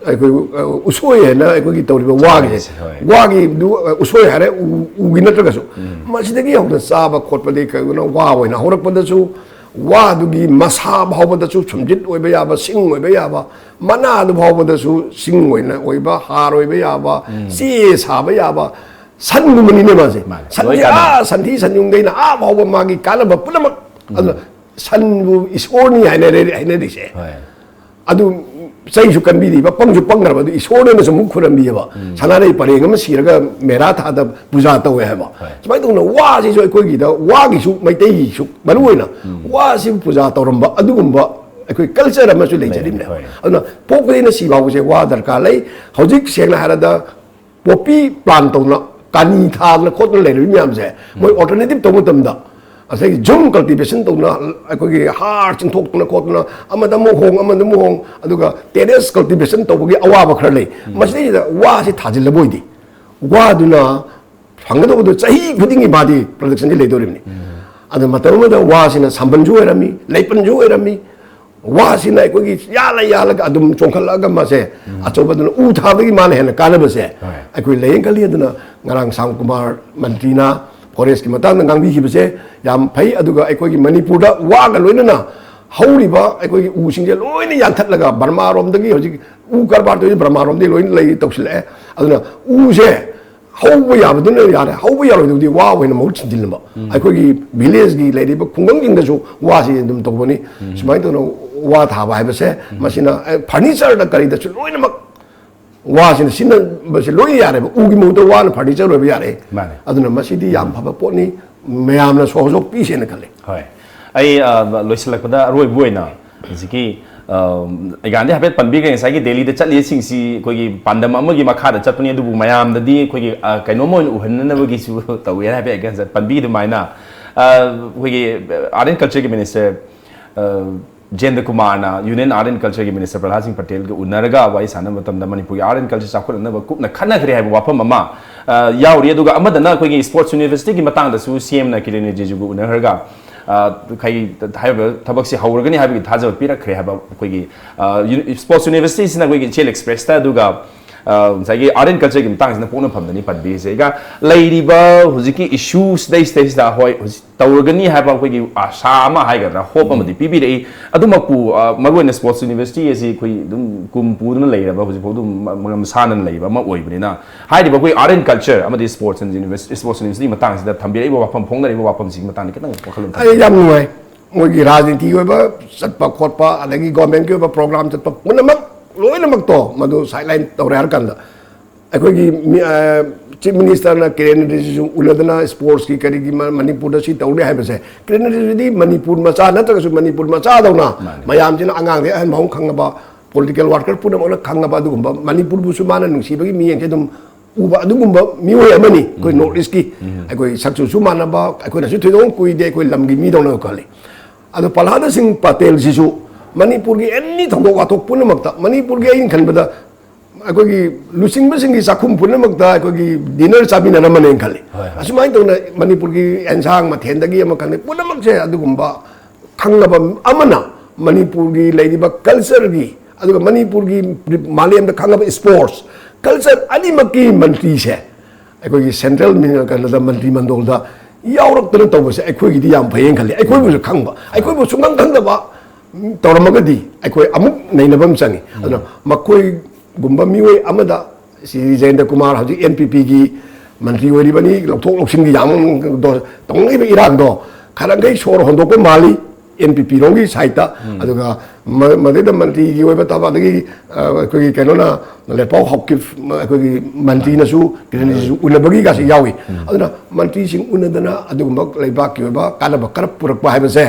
ꯑꯩꯈꯣꯏ ꯑ, ꯎꯁꯣꯏ ꯍꯥꯏꯅ ꯑꯩꯈꯣꯏꯒꯤ ꯇꯧꯔꯤꯕ ꯋꯥꯒꯤꯁꯦ, ꯍꯣꯏ꯫ ꯋꯥꯒꯤꯗꯨ ꯑ, ꯎꯁꯣꯏ ꯍꯥꯏꯔꯦ, ꯎ- ꯎꯒꯤ ꯅꯠꯇ꯭ꯔꯒꯁꯨ ꯃꯁꯤꯗꯒꯤ ꯍꯧꯅ ꯆꯥꯕ ꯈꯣꯠꯄꯗꯤ ꯀꯩꯒꯤꯅꯣ ꯋꯥ ꯑꯣꯏꯅ ꯍꯧꯔꯛꯄꯗꯁꯨ ꯋꯥꯗꯨꯒꯤ ꯃꯁꯥ ꯐꯥꯎꯕꯗꯁꯨ ꯁꯨꯝꯖꯤꯠ ꯑꯣꯏꯕ ꯌꯥꯕ, ꯁꯤꯡ ꯑꯣꯏꯕ ꯌꯥꯕ, ꯃꯅꯥꯗꯨ ꯐꯥꯎꯕꯗꯁꯨ ꯁꯤꯡ ꯑꯣꯏꯅ ꯑꯣꯏꯕ, ꯍꯥꯔ ꯑꯣꯏꯕ ꯌꯥꯕ, ꯆꯦ ꯁꯥꯕ ꯌꯥꯕ, ꯁꯟꯒꯨꯝꯕꯅꯤꯅꯦ ꯃꯥꯁꯦ꯫ ꯃꯥꯅꯦ꯫ ꯁꯟꯁꯦ ꯂꯣꯏ ꯀꯥꯟꯅꯕ꯫ ꯑꯥ ꯁꯟꯊꯤ ꯁꯟꯌꯨꯡꯗꯩꯅ ꯑꯥ ꯐꯥꯎꯕ ꯃꯥꯒꯤ ꯀꯥꯟꯅꯕ ꯄꯨꯝꯅꯃꯛ꯫ ꯑꯗꯨꯅ ꯁꯟꯕꯨ ꯏꯁꯣꯔꯅꯤ ꯍꯥꯏꯅꯔꯦ ꯍꯥꯏꯅꯔꯤꯁꯦ꯫ ꯍꯣꯏ꯫ ꯑꯗꯨ ꯆꯩꯁꯨ ꯀꯟꯕꯤꯔꯤꯕ, ꯄꯪꯁꯨ ꯄꯪꯈ꯭ꯔꯕ ꯑꯗꯨ ꯏꯁꯣꯔꯅꯁꯨ ꯑꯃꯨꯛ ꯈꯨꯔꯝꯕꯤꯑꯕ꯫ ꯁꯅꯥꯔꯩ ꯄꯔꯦꯡ ꯑꯃ ꯁꯤꯔꯒ ꯃꯦꯔꯥ ꯊꯥꯗ ꯄꯨꯖꯥ ꯇꯧꯋꯦ ꯍꯥꯏꯕ꯫ ꯍꯣꯏ꯫ ꯁꯨꯃꯥꯏꯅ ꯇꯧꯗꯅ ꯋꯥꯁꯤꯁꯨ ꯑꯩꯈꯣꯏꯒꯤꯗ ꯋꯥꯒꯤꯁꯨ ꯃꯩꯇꯩꯒꯤꯁꯨ ꯃꯔꯨ ꯑꯣꯏꯅ ꯋꯥꯁꯤꯕꯨ ꯄꯨꯖꯥ ꯇꯧꯔꯝꯕ ꯑꯗꯨꯒꯨꯝꯕ ꯑꯩꯈꯣꯏ ꯀꯜꯆꯔ ꯑꯃꯁꯨ ꯂꯩꯖꯔꯤꯕꯅꯦ꯫ ꯍꯣꯏ꯫ ꯑꯗꯨꯅ ꯄꯣꯛꯄꯗꯩꯅ ꯁꯤ ꯐꯥꯎꯕꯁꯦ ꯋꯥ ꯗꯔꯀꯥꯔ ꯂꯩ꯫ ꯍꯧꯖꯤꯛ ꯁꯦꯡꯅ ꯍꯥꯏꯔꯕꯗ ꯄꯣꯄꯤ ꯄ꯭ꯂꯥꯟ ꯇꯧꯅ ꯀꯥꯅꯤ ꯊꯥꯗꯅ ꯈꯣꯠꯇꯅ ꯂꯩꯔꯤꯕ ꯃꯌꯥꯝꯁꯦ ꯃꯣꯏ ꯑꯣꯜꯇꯔꯅꯦꯇꯤꯞ ꯇꯧꯕ ꯃꯇꯝꯗ ꯉꯁꯥꯏꯒꯤ ꯖꯨꯝ ꯀꯜꯇꯤꯚꯦꯁꯟ ꯇꯧꯅ ꯑꯩꯈꯣꯏꯒꯤ ꯍꯥꯔ ꯆꯤꯡꯊꯣꯛꯇꯅ ꯈꯣꯠꯇꯅ ꯑꯃꯗ ꯑꯃꯨꯛ ꯍꯣꯡ ꯑꯃꯗ ꯑꯃꯨꯛ ꯍꯣꯡ ꯑꯗꯨꯒ ꯇꯦꯔꯦꯁ ꯀꯜꯇꯤꯚꯦꯁꯟ ꯇꯧꯕꯒꯤ ꯑꯋꯥꯕ ꯈꯔ ꯂꯩ꯫ ꯃꯁꯤꯗꯩꯁꯤꯗ ꯋꯥꯁꯤ ꯊꯥꯖꯤꯜꯂꯕ ꯑꯣꯏꯗꯤ ꯋꯥꯗꯨꯅ ꯐꯪꯒꯗꯧꯕꯗꯣ ꯆꯍꯤ ꯈꯨꯗꯤꯡꯒꯤ ꯃꯥꯗꯤ ꯄ꯭ꯔꯗꯛꯁꯟꯁꯤ ꯂꯩꯗꯧꯔꯤꯕꯅꯤ꯫ ꯑꯗꯨ ꯃꯇꯝ ꯑꯃꯗ ꯋꯥꯁꯤꯅ ꯁꯝꯕꯜꯁꯨ ꯑꯣꯏꯔꯝꯃꯤ, ꯂꯩꯄꯟꯁꯨ ꯑꯣꯏꯔꯝꯃꯤ꯫ ꯋꯥꯁꯤꯅ ꯑꯩꯈꯣꯏꯒꯤ ꯌꯥꯜꯂ ꯌꯥꯜꯂꯒ ꯑꯗꯨꯝ ꯆꯣꯡꯈꯠꯂꯛꯑꯒ ꯃꯥꯁꯦ ꯑꯆꯧꯕꯗꯨꯅ ꯎ ꯊꯥꯕꯒꯤ ꯃꯥꯅ ꯍꯦꯟꯅ ꯀꯥꯟꯅꯕꯁꯦ ꯍꯣꯏ꯫ ꯑꯩꯈꯣꯏ ꯂꯥꯏꯌꯦꯡ ꯀꯜꯂꯤ꯫ ꯑꯗꯨꯅ ꯉꯔꯥꯡ ꯁ꯭ꯌꯥꯝ ꯀꯨꯃꯥꯔ ꯃꯟꯇ꯭ꯔꯤꯅ ꯐꯣꯔꯦꯁꯀꯤ ꯃꯇꯥꯡꯗ ꯉꯥꯡꯕꯤꯈꯤꯕꯁꯦ ꯌꯥꯝ ꯐꯩ꯫ ꯑꯗꯨꯒ ꯑꯩꯈꯣꯏꯒꯤ ꯃꯅꯤꯄꯨꯔꯗ ꯋꯥꯒ ꯂꯣꯏꯅꯅ ꯍꯧꯔꯤꯕ ꯑꯩꯈꯣꯏꯒꯤ ꯎꯁꯤꯡꯁꯦ ꯂꯣꯏꯅ ꯌꯥꯟꯊꯠꯂꯒ ꯕꯔꯃꯥꯔꯣꯝꯗꯒꯤ ꯍꯧꯖꯤꯛ ꯎ ꯀꯔꯕꯥꯔ ꯇꯧꯔꯤꯁꯦ ꯕꯔꯃꯥꯔꯣꯝꯗꯒꯤ ꯂꯣꯏꯅ ꯂꯩ ꯇꯧꯁꯤꯜꯂꯛꯑꯦ꯫ ꯑꯗꯨꯅ ꯎꯁꯦ ꯍꯧꯕ ꯌꯥꯕꯗꯨꯅ ꯌꯥꯔꯦ, ꯍꯧꯕ ꯌꯥꯔꯣꯏꯗꯕꯗꯤ ꯋꯥ ꯑꯣꯏꯅ ꯃꯍꯨꯠ ꯁꯤꯟꯖꯤꯟꯕ꯫ ꯑꯩꯈꯣꯏꯒꯤ ꯚꯤꯂꯦꯖꯀꯤ ꯂꯩꯔꯤꯕ ꯈꯨꯡꯒꯪꯁꯤꯡꯗꯁꯨ ꯋꯥꯁꯤ ꯑꯗꯨꯝ ꯇꯧꯕꯅꯤ꯫ ꯁꯨꯃꯥꯏꯅ ꯇꯧꯗꯅ ꯋꯥ ꯊꯥꯕ ꯍꯥꯏꯕꯁꯦ ꯃꯁꯤꯅ, ꯑꯦ, ꯐꯔꯅꯤꯆꯔꯗ ꯀꯔꯤꯗꯁꯨ ꯂꯣꯏꯅꯃꯛ ꯋꯥꯁꯤꯅ ꯁꯤꯖꯤꯟꯅꯕꯁꯦ ꯂꯣꯏꯅ ꯌꯥꯔꯦꯕ, ꯎꯒꯤ ꯃꯍꯨꯠꯇ ꯋꯥꯅ ꯐꯔꯅꯤꯆꯔ ꯑꯣꯏꯕ ꯌꯥꯔꯦ꯫ ꯃꯥꯅꯦ꯫ ꯑꯗꯨꯅ ꯃꯁꯤꯗꯤ ꯌꯥꯝ ꯐꯕ ꯄꯣꯠꯅꯤ, ꯃꯌꯥꯝꯅ ꯁꯍꯣꯖꯣꯛ ꯄꯤꯁꯦꯅ ꯈꯜꯂꯦ꯫ ꯍꯣꯏ꯫ ꯑꯩ, ꯑ, ꯂꯣꯏꯁꯤꯜꯂꯛꯄꯗ ꯑꯔꯣꯏꯕ ꯑꯣꯏꯅ ꯍꯧꯖꯤꯛꯀꯤ, ꯑ, ꯑꯩꯒꯥꯟꯗꯤ ꯍꯥꯏꯐꯦꯠ ꯄꯟꯕꯤꯈ꯭ꯔꯦ, ꯉꯁꯥꯏꯒꯤ ꯗꯦꯜꯂꯤꯗ ꯆꯠꯂꯤꯁꯤꯡꯁꯤ ꯑꯩꯈꯣꯏꯒꯤ ꯄꯥꯟꯗꯝ ꯑꯃꯒꯤ ꯃꯈꯥꯗ ꯆꯠꯄꯅꯤ, ꯑꯗꯨꯕꯨ ꯃꯌꯥꯝꯗꯗꯤ ꯑꯩꯈꯣꯏꯒꯤ, ꯑ, ꯀꯩꯅꯣꯝ ꯑꯣꯏꯅ ꯎꯍꯟꯅꯅꯕꯒꯤꯁꯨ ꯇꯧꯋꯦ ꯍꯥꯏꯐꯦꯠ ꯑꯩꯒꯥꯟꯗ ꯄꯟꯕꯤ ꯑꯗꯨꯃꯥꯏꯅ, ꯑ, ꯑꯩꯈꯣꯏꯒꯤ Art and Culture ꯒꯤ Minister, ꯑ, ꯖꯦꯟꯗ꯭ꯔ ꯀꯨꯃꯥꯔꯅ Union Art and Culture ꯒꯤ Minister ꯄ꯭ꯔꯍꯂꯥꯗ ꯁꯤꯡ ꯄꯇꯦꯜꯒ ꯎꯅꯔꯒ ꯋꯥꯔꯤ ꯁꯥꯟꯅꯕ ꯃꯇꯝꯗ ꯃꯅꯤꯄꯨꯔꯒꯤ Art and Culture ꯆꯥꯎꯈꯠꯅꯅꯕ ꯀꯨꯞꯅ ꯈꯟꯅꯈ꯭ꯔꯦ ꯍꯥꯏꯕ ꯋꯥꯐꯝ ꯑꯃ, ꯑ, ꯌꯥꯎꯔꯤ꯫ ꯑꯗꯨꯒ ꯑꯃꯗꯅ ꯑꯩꯈꯣꯏꯒꯤ Sports University ꯒꯤ ꯃꯇꯥꯡꯗꯁꯨ CM ꯅ ꯀꯤꯔꯦꯟ ꯔꯤꯖꯤꯖꯨꯒ ꯎꯅꯈ꯭ꯔꯒ, ꯑ, ꯀꯩ ꯍꯥꯏꯔꯤꯕ ꯊꯕꯛꯁꯤ ꯍꯧꯔꯒꯅꯤ ꯍꯥꯏꯕꯒꯤ ꯊꯥꯖꯕ ꯄꯤꯔꯛꯈ꯭ꯔꯦ ꯍꯥꯏꯕ ꯑꯩꯈꯣꯏꯒꯤ, ꯑ, ꯌꯨ-, Sports University ꯁꯤꯅ ꯑꯩꯈꯣꯏꯒꯤ ꯏꯆꯦꯜ Express ꯇ, ꯑꯗꯨꯒ, ꯑ, ꯉꯁꯥꯏꯒꯤ Art and Culture ꯒꯤ ꯃꯇꯥꯡꯁꯤꯅ ꯄꯣꯛꯅꯐꯝꯗꯅꯤ ꯄꯟꯕꯤꯔꯤꯁꯦ꯫ ꯑꯩꯒ ꯂꯩꯔꯤꯕ ꯍꯧꯖꯤꯛꯀꯤ issue ꯁꯤꯗꯩꯁꯤꯗꯩꯁꯤꯗ, ꯍꯣꯏ, ꯍꯧꯖꯤꯛ ꯇꯧꯔꯒꯅꯤ ꯍꯥꯏꯕ ꯑꯩꯈꯣꯏꯒꯤ ꯑꯥꯁꯥ ꯑꯃ ꯍꯥꯏꯒꯗ꯭ꯔꯥ, ꯍꯣꯞ ꯑꯃꯗꯤ ꯄꯤꯕꯤꯔꯛꯏ꯫ ꯑꯗꯨꯃꯛꯄꯨ, ꯑ, ꯃꯔꯨꯑꯣꯏꯅ Sports University ꯑꯁꯤ ꯑꯩꯈꯣꯏ ꯑꯗꯨꯝ ꯀꯨꯝ ꯄꯨꯗꯨꯅ ꯂꯩꯔꯕ, ꯍꯧꯖꯤꯛꯐꯥꯎ ꯑꯗꯨꯝ ꯃ-, ꯃꯔꯝ ꯁꯥꯅꯅ ꯂꯩꯕ ꯑꯃ ꯑꯣꯏꯕꯅꯤꯅ, ꯍꯥꯏꯔꯤꯕ ꯑꯩꯈꯣꯏ Art and Culture ꯑꯃꯗꯤ Sports and University, Sports University ꯒꯤ ꯃꯇꯥꯡꯁꯤꯗ ꯊꯝꯕꯤꯔꯛꯏꯕ ꯋꯥꯐꯝ, ꯐꯣꯡꯅꯔꯛꯏꯕ ꯋꯥꯐꯝꯁꯤꯒꯤ ꯃꯇꯥꯡꯗ ꯈꯤꯇꯪ ꯋꯥꯈꯜꯂꯣꯟ ꯑꯩ ꯊꯝꯕꯤꯌꯨ꯫ ꯌꯥꯝ ꯅꯨꯡꯉꯥꯏ꯫ ꯃꯣꯏꯒꯤ ꯔꯥꯖꯅꯤꯇꯤꯒꯤ ꯑꯣꯏꯕ ꯆꯠꯄ ꯈꯣꯠꯄ, ꯑꯗꯒꯤ ꯒꯣꯔꯃꯦꯟꯒꯤ ꯑꯣꯏꯕ ꯄ꯭ꯔꯣꯒ꯭ꯔꯥꯝ ꯆꯠꯄ ꯄꯨꯝꯅꯃꯛ, ꯂꯣꯏꯅꯃꯛꯇꯣ ꯃꯗꯨ ꯁꯥꯏꯠꯂꯥꯏꯟ ꯇꯧꯔꯦ ꯍꯥꯏꯔ ꯀꯥꯟꯗ, ꯑꯩꯈꯣꯏꯒꯤ ꯃꯤ-, ꯑ, Chief Minister ꯅ ꯀꯤꯔꯦꯟ ꯔꯤꯖꯤꯖꯨ ꯎꯅꯗꯅ sports ꯀꯤ ꯀꯔꯤꯒꯤ ꯃ-, ꯃꯅꯤꯄꯨꯔꯗ ꯁꯤ ꯇꯧꯔꯦ ꯍꯥꯏꯕꯁꯦ, ꯀꯤꯔꯦꯟ ꯔꯤꯖꯤꯖꯨꯗꯤ ꯃꯅꯤꯄꯨꯔ ꯃꯆꯥ ꯅꯠꯇ꯭ꯔꯒꯁꯨ ꯃꯅꯤꯄꯨꯔ ꯃꯆꯥꯗꯧꯅ ꯃꯥꯅꯦ꯫ ꯃꯌꯥꯝꯁꯤꯅ, ꯑꯉꯥꯡꯗꯒꯤ ꯑꯍꯟ ꯐꯥꯎ ꯈꯪꯉꯕ, political worker ꯄꯨꯝꯅꯃꯛꯅ ꯈꯪꯉꯕ ꯑꯗꯨꯒꯨꯝꯕ, ꯃꯅꯤꯄꯨꯔꯕꯨꯁꯨ ꯃꯥꯅ ꯅꯨꯡꯁꯤꯕꯒꯤ ꯃꯤꯠꯌꯦꯡꯁꯦ ꯑꯗꯨꯝ ꯎꯕ ꯑꯗꯨꯒꯨꯝꯕ ꯃꯤꯑꯣꯏ ꯑꯃꯅꯤ꯫ ꯑꯩꯈꯣꯏ North East ꯀꯤ ꯑꯩꯈꯣꯏ ꯁꯛꯆꯨꯁꯨ ꯃꯥꯟꯅꯕ, ꯑꯩꯈꯣꯏꯅꯁꯨ ꯊꯣꯏꯗꯣꯛ ꯀꯨꯏꯗꯦ, ꯑꯩꯈꯣꯏ ꯂꯝꯒꯤ ꯃꯤꯗꯧꯅ ꯈꯜꯂꯤ꯫ ꯑꯗꯣ ꯄ꯭ꯔꯍꯂꯥꯗ ꯁꯤꯡ ꯄꯇꯦꯜꯁꯤꯁꯨ ꯃꯅꯤꯄꯨꯔꯒꯤ ꯑꯦꯅꯤ ꯊꯧꯗꯣꯛ ꯋꯥꯊꯣꯛ ꯄꯨꯝꯅꯃꯛꯇ, ꯃꯅꯤꯄꯨꯔꯒꯤ ꯑꯩꯅ ꯈꯟꯕꯗ ꯑꯩꯈꯣꯏꯒꯤ ꯂꯨꯆꯤꯡꯕꯁꯤꯡꯒꯤ ꯆꯥꯛꯈꯨꯝ ꯄꯨꯝꯅꯃꯛꯇ ꯑꯩꯈꯣꯏꯒꯤ ꯗꯤꯅꯔ ꯆꯥꯃꯤꯟꯅꯔꯝꯕꯅꯦꯅ ꯈꯜꯂꯤ꯫ ꯍꯣꯏ, ꯍꯣꯏ꯫ ꯑꯁꯨꯃꯥꯏꯅ ꯇꯧꯅ ꯃꯅꯤꯄꯨꯔꯒꯤ ꯑꯦꯟꯁꯥꯡ ꯃꯊꯦꯜꯗꯒꯤ ꯑꯃ ꯈꯪꯗꯦ, ꯄꯨꯝꯅꯃꯛꯁꯦ ꯑꯗꯨꯒꯨꯝꯕ ꯈꯪꯂꯕ ꯑꯃꯅ ꯃꯅꯤꯄꯨꯔꯒꯤ ꯂꯩꯔꯤꯕ ꯀꯜꯆꯔꯒꯤ, ꯑꯗꯨꯒ ꯃꯅꯤꯄꯨꯔꯒꯤ ꯃꯥꯂꯦꯝꯗ ꯈꯪꯉꯕ ꯁ꯭ꯄꯣꯔꯠꯁ ꯀꯜꯆꯔ ꯑꯅꯤꯃꯛꯀꯤ ꯃꯟꯇ꯭ꯔꯤꯁꯦ ꯑꯩꯈꯣꯏꯒꯤ ꯁꯦꯟꯇ꯭ꯔꯦꯜ ꯃꯤ-, ꯀꯩꯅꯣꯗ, ꯃꯟꯇ꯭ꯔꯤ ꯃꯟꯗꯣꯜꯗ ꯌꯥꯎꯔꯛꯇꯅ ꯇꯧꯕꯁꯦ ꯑꯩꯈꯣꯏꯒꯤꯗꯤ ꯌꯥꯝ ꯐꯩꯌꯦꯅ ꯈꯜꯂꯤ꯫ ꯑꯩꯈꯣꯏꯕꯨꯁꯨ ꯈꯪꯕ, ꯑꯩꯈꯣꯏꯕꯨ ꯁꯨꯡꯈꯪ ꯈꯪꯗꯕ ꯇꯧꯔꯝꯃꯒꯗꯤ ꯑꯩꯈꯣꯏ ꯑꯃꯨꯛ ꯅꯩꯅꯕ ꯑꯃ ꯆꯪꯉꯤ꯫ ꯑꯗꯨꯅ ꯃꯈꯣꯏꯒꯨꯝꯕ ꯃꯤꯑꯣꯏ ꯑꯃꯗ, ꯁꯤ ꯖꯌꯦꯟꯗ꯭ꯔ ꯀꯨꯃꯥꯔ ꯍꯧꯖꯤꯛ ꯑꯦꯟ ꯄꯤ ꯄꯤꯒꯤ ꯃꯟꯇ꯭ꯔꯤ ꯑꯣꯏꯔꯤꯕꯅꯤ, ꯂꯧꯊꯣꯛ ꯂꯧꯁꯤꯟꯒꯤ ꯌꯥꯝ ꯇꯧꯅꯔꯤꯕ ꯏꯔꯥꯡꯗꯣ ꯈꯔꯈꯩ ꯁꯣꯔ ꯍꯣꯟꯗꯣꯛꯄ ꯃꯥꯜꯂꯤ꯫ ꯑꯦꯟ ꯄꯤ ꯄꯤ ꯔꯣꯝꯒꯤ ꯁꯥꯏꯠꯇ, ꯑꯗꯨꯒ ꯃ-, ꯃꯗꯩꯗ ꯃꯟꯇ꯭ꯔꯤꯒꯤ ꯑꯣꯏꯕ ꯊꯕꯛ, ꯑꯗꯒꯤ, ꯑ, ꯑꯩꯈꯣꯏꯒꯤ ꯀꯩꯅꯣꯅ, ꯂꯦꯄꯥꯎ ꯍꯥꯎꯀꯤꯞ, ꯑꯩꯈꯣꯏꯒꯤ ꯃꯟꯇ꯭ꯔꯤꯅꯁꯨ ꯀꯤꯔꯟ ꯔꯤꯖꯤꯖꯨ ꯎꯅꯕꯒꯤꯒꯁꯨ ꯌꯥꯎꯏ꯫ ꯑꯗꯨꯅ ꯃꯟꯇ꯭ꯔꯤꯁꯤꯡ ꯎꯅꯗꯅ ꯑꯗꯨꯒꯨꯝꯕ ꯂꯩꯕꯥꯛꯀꯤ ꯑꯣꯏꯕ ꯀꯥꯟꯅꯕ ꯈꯔ ꯄꯨꯔꯛꯄ ꯍꯥꯏꯕꯁꯦ,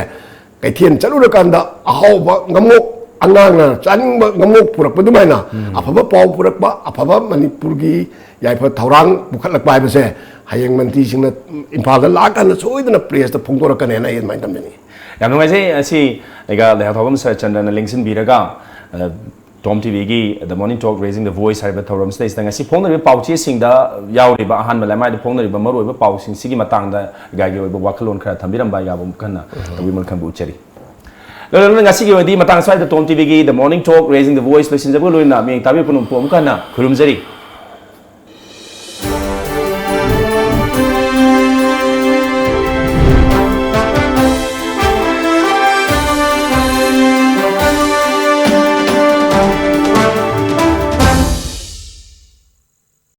ꯀꯩꯊꯦꯜ ꯆꯠꯂꯨꯔꯀꯥꯟꯗ ꯑꯍꯥꯎꯕ ꯉꯝꯃꯣꯛ, ꯑꯉꯥꯡꯅ ꯆꯥꯅꯤꯡꯕ ꯉꯝꯃꯣꯛ ꯄꯨꯔꯛꯄ ꯑꯗꯨꯃꯥꯏꯅ, ꯑꯐꯕ ꯄꯥꯎ ꯄꯨꯔꯛꯄ, ꯑꯐꯕ ꯃꯅꯤꯄꯨꯔꯒꯤ ꯌꯥꯏꯐ ꯊꯧꯔꯥꯡ ꯄꯨꯈꯠꯂꯛꯄ ꯍꯥꯏꯕꯁꯦ ꯍꯌꯦꯡ ꯃꯟꯇ꯭ꯔꯤꯁꯤꯡꯅ ꯏꯝꯐꯥꯜꯗ ꯂꯥꯛꯑꯀꯥꯟꯗ ꯁꯣꯏꯗꯅ ꯄ꯭ꯔꯦꯁꯇ ꯐꯣꯡꯗꯣꯔꯛꯀꯅꯦꯅ ꯑꯩ ꯑꯗꯨꯃꯥꯏꯅ ꯊꯝꯖꯅꯤꯡꯉꯤ꯫ ꯌꯥꯝ ꯅꯨꯡꯉꯥꯏꯖꯩ꯫ ꯑꯁꯤ ꯑꯩꯒ ꯂꯩꯍꯥꯎꯊꯥꯕꯝ ꯁꯔꯠꯆꯟꯗ꯭ꯔꯅ ꯂꯦꯡꯁꯤꯟꯕꯤꯔꯒ, ꯑ, ꯇꯣꯝ ꯇꯤꯚꯤꯒꯤ The Morning Talk Raising the Voice ꯍꯥꯏꯔꯤꯕ ꯊꯧꯔꯝꯁꯤꯗꯩꯁꯤꯗ ꯉꯁꯤ ꯐꯣꯡꯅꯔꯤꯕ ꯄꯥꯎꯆꯦꯁꯤꯡꯗ ꯌꯥꯎꯔꯤꯕ, ꯑꯍꯥꯟꯕ ꯂꯩꯃꯥꯏꯗ ꯐꯣꯡꯅꯔꯤꯕ ꯃꯔꯨꯑꯣꯏꯕ ꯄꯥꯎꯁꯤꯡꯁꯤꯒꯤ ꯃꯇꯥꯡꯗ ꯏꯒꯥꯏꯒꯤ ꯑꯣꯏꯕ ꯋꯥꯈꯜꯂꯣꯟ ꯈꯔ ꯊꯝꯕꯤꯔꯝꯕ ꯌꯥꯕ ꯑꯃꯨꯛ ꯍꯟꯅ ꯇꯧꯕꯤꯃꯜ ꯈꯟꯕ ꯎꯠꯆꯔꯤ꯫ ꯂꯣꯏꯅ ꯉꯁꯤꯒꯤ ꯑꯣꯏꯅꯗꯤ ꯃꯇꯥꯡ ꯑꯁ꯭ꯋꯥꯏꯗ ꯇꯣꯝ ꯇꯤꯚꯤꯒꯤ The Morning Talk Raising the Voice ꯂꯣꯏꯁꯤꯟꯖꯕꯒ ꯂꯣꯏꯅꯅ ꯃꯤꯌꯦꯡ ꯇꯥꯕꯤꯕ ꯄꯨꯝꯅꯃꯛꯄꯨ ꯑꯃꯨꯛ ꯍꯟꯅ ꯈꯨꯔꯨꯝꯖꯔꯤ꯫